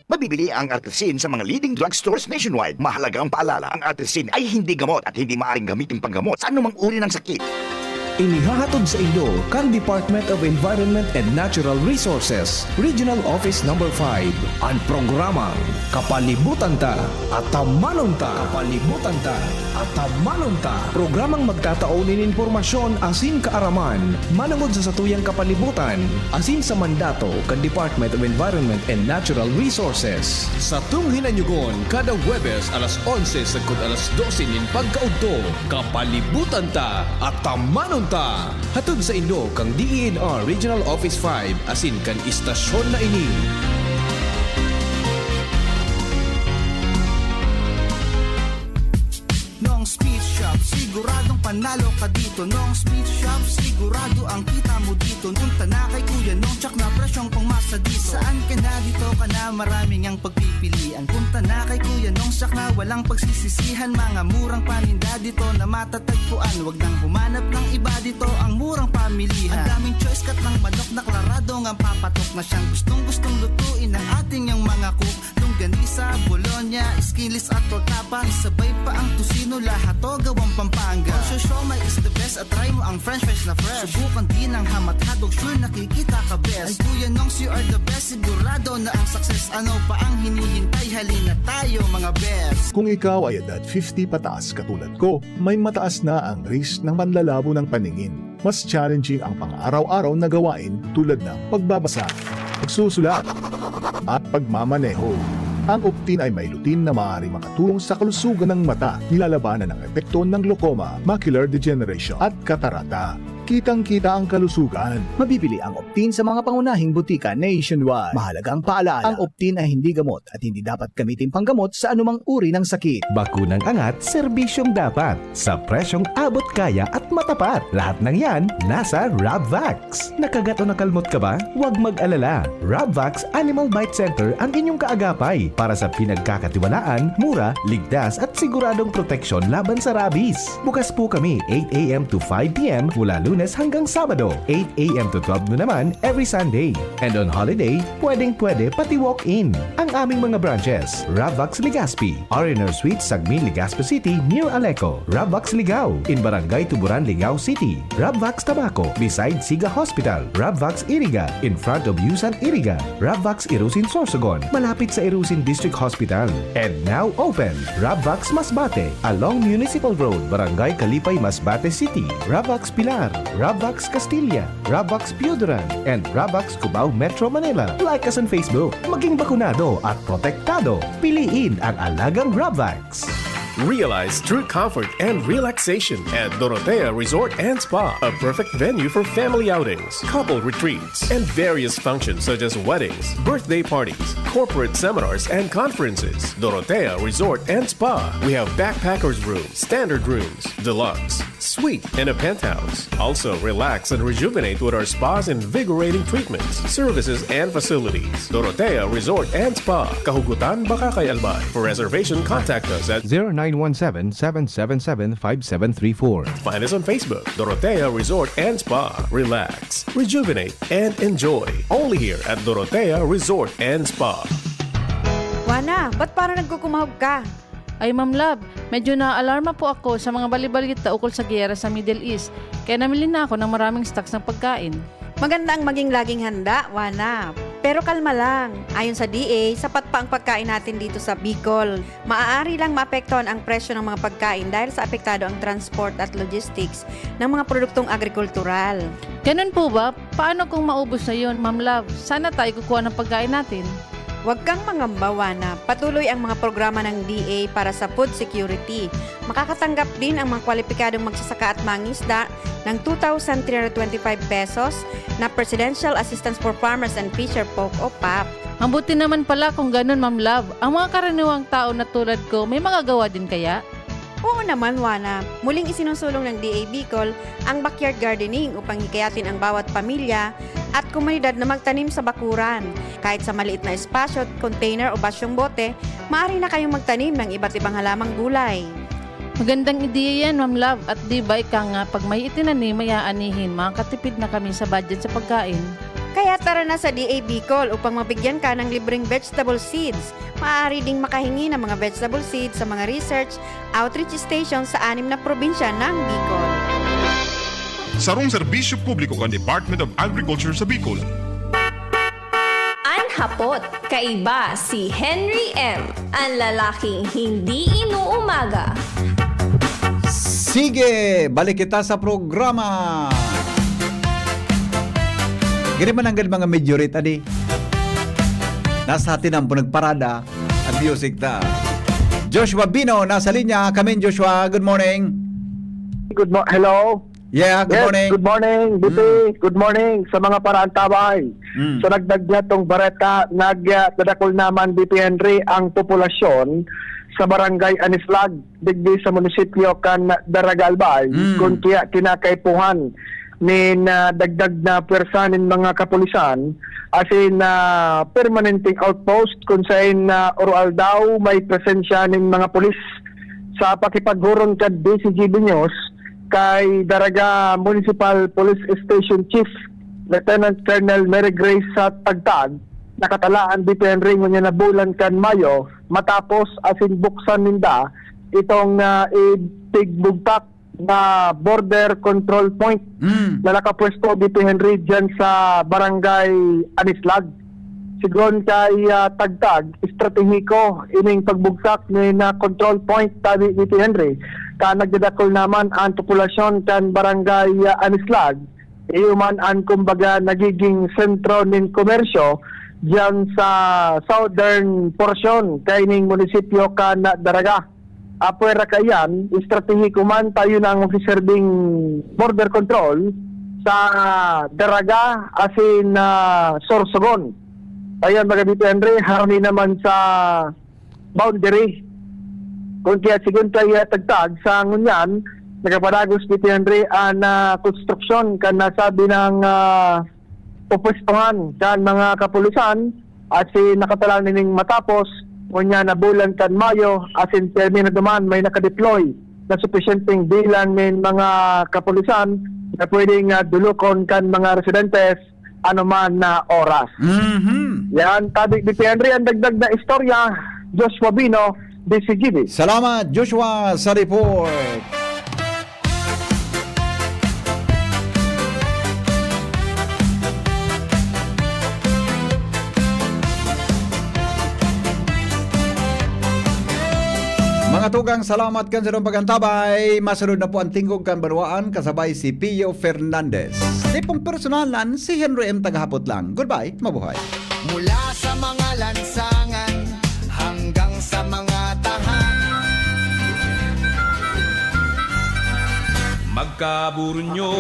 Mabibili ang Artrisin sa mga leading drugstores nationwide. Mahalaga ang paalala, ang Artrisin ay hindi gamot at hindi maaaring gamitin panggamot sa anumang uri ng sakit. Inihahatod sa inyo kan Department of Environment and Natural Resources, Regional Office Number five, an programang Kapalibutan Ta, Atamanon Ta. Kapalibutan Ta, Atamanon Ta. Programang magtatao nin impormasyon asin kaaraman manongod sa satuyang kapalibutan asin sa mandato kan Department of Environment and Natural Resources. Satong hinanyugon kada Huwebes alas onse sagkod alas dose nin pagkaudto, Kapalibutan Ta, Atamanon Ta. Hatod sa inyo kan D E N R Regional Office five asin kan istasyon na ini. Siguradong panalo ka dito, Nong's Meat Shop, sigurado ang kita mo dito. Punta na kay Kuya Nong, tsak na presyong pangmasa dito. Saan ka na, dito ka na, maraming ang pagpipilian. Punta na kay Kuya Nong, tsak na walang pagsisisihan. Mga murang paninda dito na matatagpuan. Wag nang humanap ng iba, dito ang murang pamilihan. Ang daming choice, cut ng manok na klaradong ang papatok na siyang gustong-gustong lutuin ng ating yang mga cook. Longganisa, bologna, skinless at tortapa, sabay pa ang tocino, lahat to gawang Pampanga. Ang siomai is the best at try mo ang french fries na fresh. Subukan din ang ham at hotdog, sure nakikita ka best. Ay Kuya Nongs, you are the best, sigurado na ang success. Ano pa ang hinihintay? Halina tayo, mga best. Kung ikaw ay edad fifty pataas katulad ko, may mataas na ang risk ng panlalabo ng paningin. Mas challenging ang pang-araw-araw na gawain tulad ng pagbabasa, pagsusulat, at pagmamaneho. Ang Optin ay may lutein na maaaring makatulong sa kalusugan ng mata, nilalabanan ang epekto ng glaucoma, macular degeneration, at katarata. Kitang-kita ang kalusugan. Mabibili ang Optin sa mga pangunahing butika nationwide. Mahalagang paalaala, ang Optin ay hindi gamot at hindi dapat gamitin panggamot sa anumang uri ng sakit. Bakunang angat, serbisyong dapat, sa presyong abot kaya at matapat. Lahat ng yan, nasa Rabvax. Nakagat o nakalmot ka ba? Huwag mag-alala. Rabvax Animal Bite Center ang inyong kaagapay para sa pinagkakatiwalaan, mura, ligtas at siguradong proteksyon laban sa rabies. Bukas po kami eight a.m. to five p.m. mula Lunes hanggang Sabado, eight a.m. to twelve noon naman every Sunday. And on holiday, pwedeng-pwede pati walk-in. Ang aming mga branches, Rabvax Legazpi, R and R Suite, Sagmin, Legazpi City, near Aleco, Rabvax Ligao, in Barangay Tuburan, Ligao City, Rabvax Tabaco, beside Siga Hospital, Rabvax Iriga, in front of Yusan Iriga, Rabvax Irusin Sorsogon, malapit sa Irusin District Hospital. And now open, Rabvax Masbate, along Municipal Road, Barangay Kalipay, Masbate City, Rabvax Pilar, Rabvax Castilla, Rabvax Pioduran, and Rabvax Cubao, Metro Manila. Like us on Facebook. Maging bakunado at protektado. Piliin ang alagang Rabvax. Realize true comfort and relaxation at Dorotea Resort and Spa, a perfect venue for family outings, couple retreats, and various functions such as weddings, birthday parties, corporate seminars, and conferences. Dorotea Resort and Spa. We have backpackers room, standard rooms, deluxe, suite, and a penthouse. Also, relax and rejuvenate with our spa's invigorating treatments, services, and facilities. Dorotea Resort and Spa, Kahugutan, Bacacay, Albay. For reservation, contact us at zero nine one seven, seven seven seven, five seven three four. Find us on Facebook, Dorotea Resort and Spa. Relax, rejuvenate, and enjoy. Only here at Dorotea Resort and Spa. Wana, ba't parang nagkukumahog ka? Ay, Ma'am Love, medyo naaalarma po ako sa mga balibalita ukol sa giyera sa Middle East, kaya namili na ako ng maraming stocks ng pagkain. Maganda ang maging laging handa, Wana. Pero kalma lang. Ayon sa D A, sapat pa ang pagkain natin dito sa Bicol. Maaari lang maapektuhan ang presyo ng mga pagkain dahil sa apektado ang transport at logistics ng mga produktong agrikultural. Ganun po ba? Paano kung maubos na yun, Ma'am Love? Saan na tayo kukuha ng pagkain natin? Huwag kang mangamba, Wana. Patuloy ang mga programa ng D A para sa food security. Makakatanggap din ang mga kwalipikadong magsasaka at mangisda ng two thousand three hundred twenty-five pesos na Presidential Assistance for Farmers and Fisherfolk o pap. Mabuti naman pala kung ganun, Ma'am Love. Ang mga karaniwang tao na tulad ko, may magagawa din kaya? Oo naman, Wana. Muling isinusulong ng D A Bicol ang backyard gardening upang hikayatin ang bawat pamilya at komunidad na magtanim sa bakuran. Kahit sa maliit na espasyo, container o basyong bote, maaari na kayong magtanim ng iba't ibang halamang gulay. Magandang ideya yan, Ma'am Love. At di ba ika nga, pag may itinanim, may aanihin, makakatipid na kami sa budget sa pagkain. Kaya tara na sa D A Bicol upang mabigyan ka ng libreng vegetable seeds. Maaari ding makahingi ng mga vegetable seeds sa mga research outreach station sa anim na probinsya ng Bicol. Sarong serbisyo publiko kan Department of Agriculture sa Bicol. An hapot, kaiba si Henry M, an lalaking hindi inuumaga. Sige, balik kita sa programa. Gani man nanggad mga meteorite, adi. Nasa atin ang punagparada at music ta. Joshua Bino, nasa linya. Kamin, Joshua, good morning. Good mo hello. Yeah, good yes, morning. Good morning, B P. Mm. Good morning sa mga paraantabay. Mm. Sa nagdagnatong bareta, nagdadakol naman, B P Henry, ang populasyon sa Barangay Anislag, digdi sa munisipyo kan Daraga, Albay, Mm. kun kaya kinakaipuhan nin, ah, dagdag na pwersa nin mga kapulisan, asin, ah, permanenteng outpost kun saen na oro-aldaw may presensya nin mga pulis. Sa pakipaghuron kan D Z G B News kay Daraga Municipal Police Station Chief Lieutenant Colonel Mary Grace sa Tagtag, nakatala an D P Henry ngunyan na bulan kan Mayo matapos asin buksan ninda itong, ah, ipigbugtak na border control point Mm. na nakapwesto, D P Henry, dyan sa Barangay Anislag. Sigon kay, ah, Tagtag, estratehiko ining pagbugtak nin, ah, control point, tabi, D P Henry, ta nagdadakul naman an populasyon kan Barangay, ah, Anislag. Iyo man an, kumbaga, nagiging sentro nin komersyo diyan sa southern porsyon kaining munisipyo kan Daraga. Apwera kaiyan, estratehiko man ta iyo nang magsiserbing border control sa Daraga asin, ah, Sorsogon. Ayan, mga B P Henry, harani naman sa boundary. Kun kaya, sigon kay, ah, Tagtag, sa ngunyan, nagpapadagos, B P Henry, an, ah, konstruksyon kan nasabi nang, ah, pupwestuhan kan mga kapulisan, asin nakatala nining matapos, ngunyan na bulan kan Mayo, asin pirmi na duman may nakadeploy na supisyenteng bilang nin mga kapulisan na pwedeng, ah, dulokon kan mga residentes anuman na oras. Mhm. Yan, tabi ni Henry ang dagdag na istorya. Joshua Bino, D Z G B. Salamat, Joshua, sa report. Mga tugang, salamat kan sarong pag-antabay. Masunod na po ang Tingog kan Banwaan kasabay si Pio Fernandez. Tipong personalan, si Henry M. Tagahapot lang. Goodbye, mabuhay. Mula sa mga lansangan hanggang sa mga tahanan. Magkaburunyo.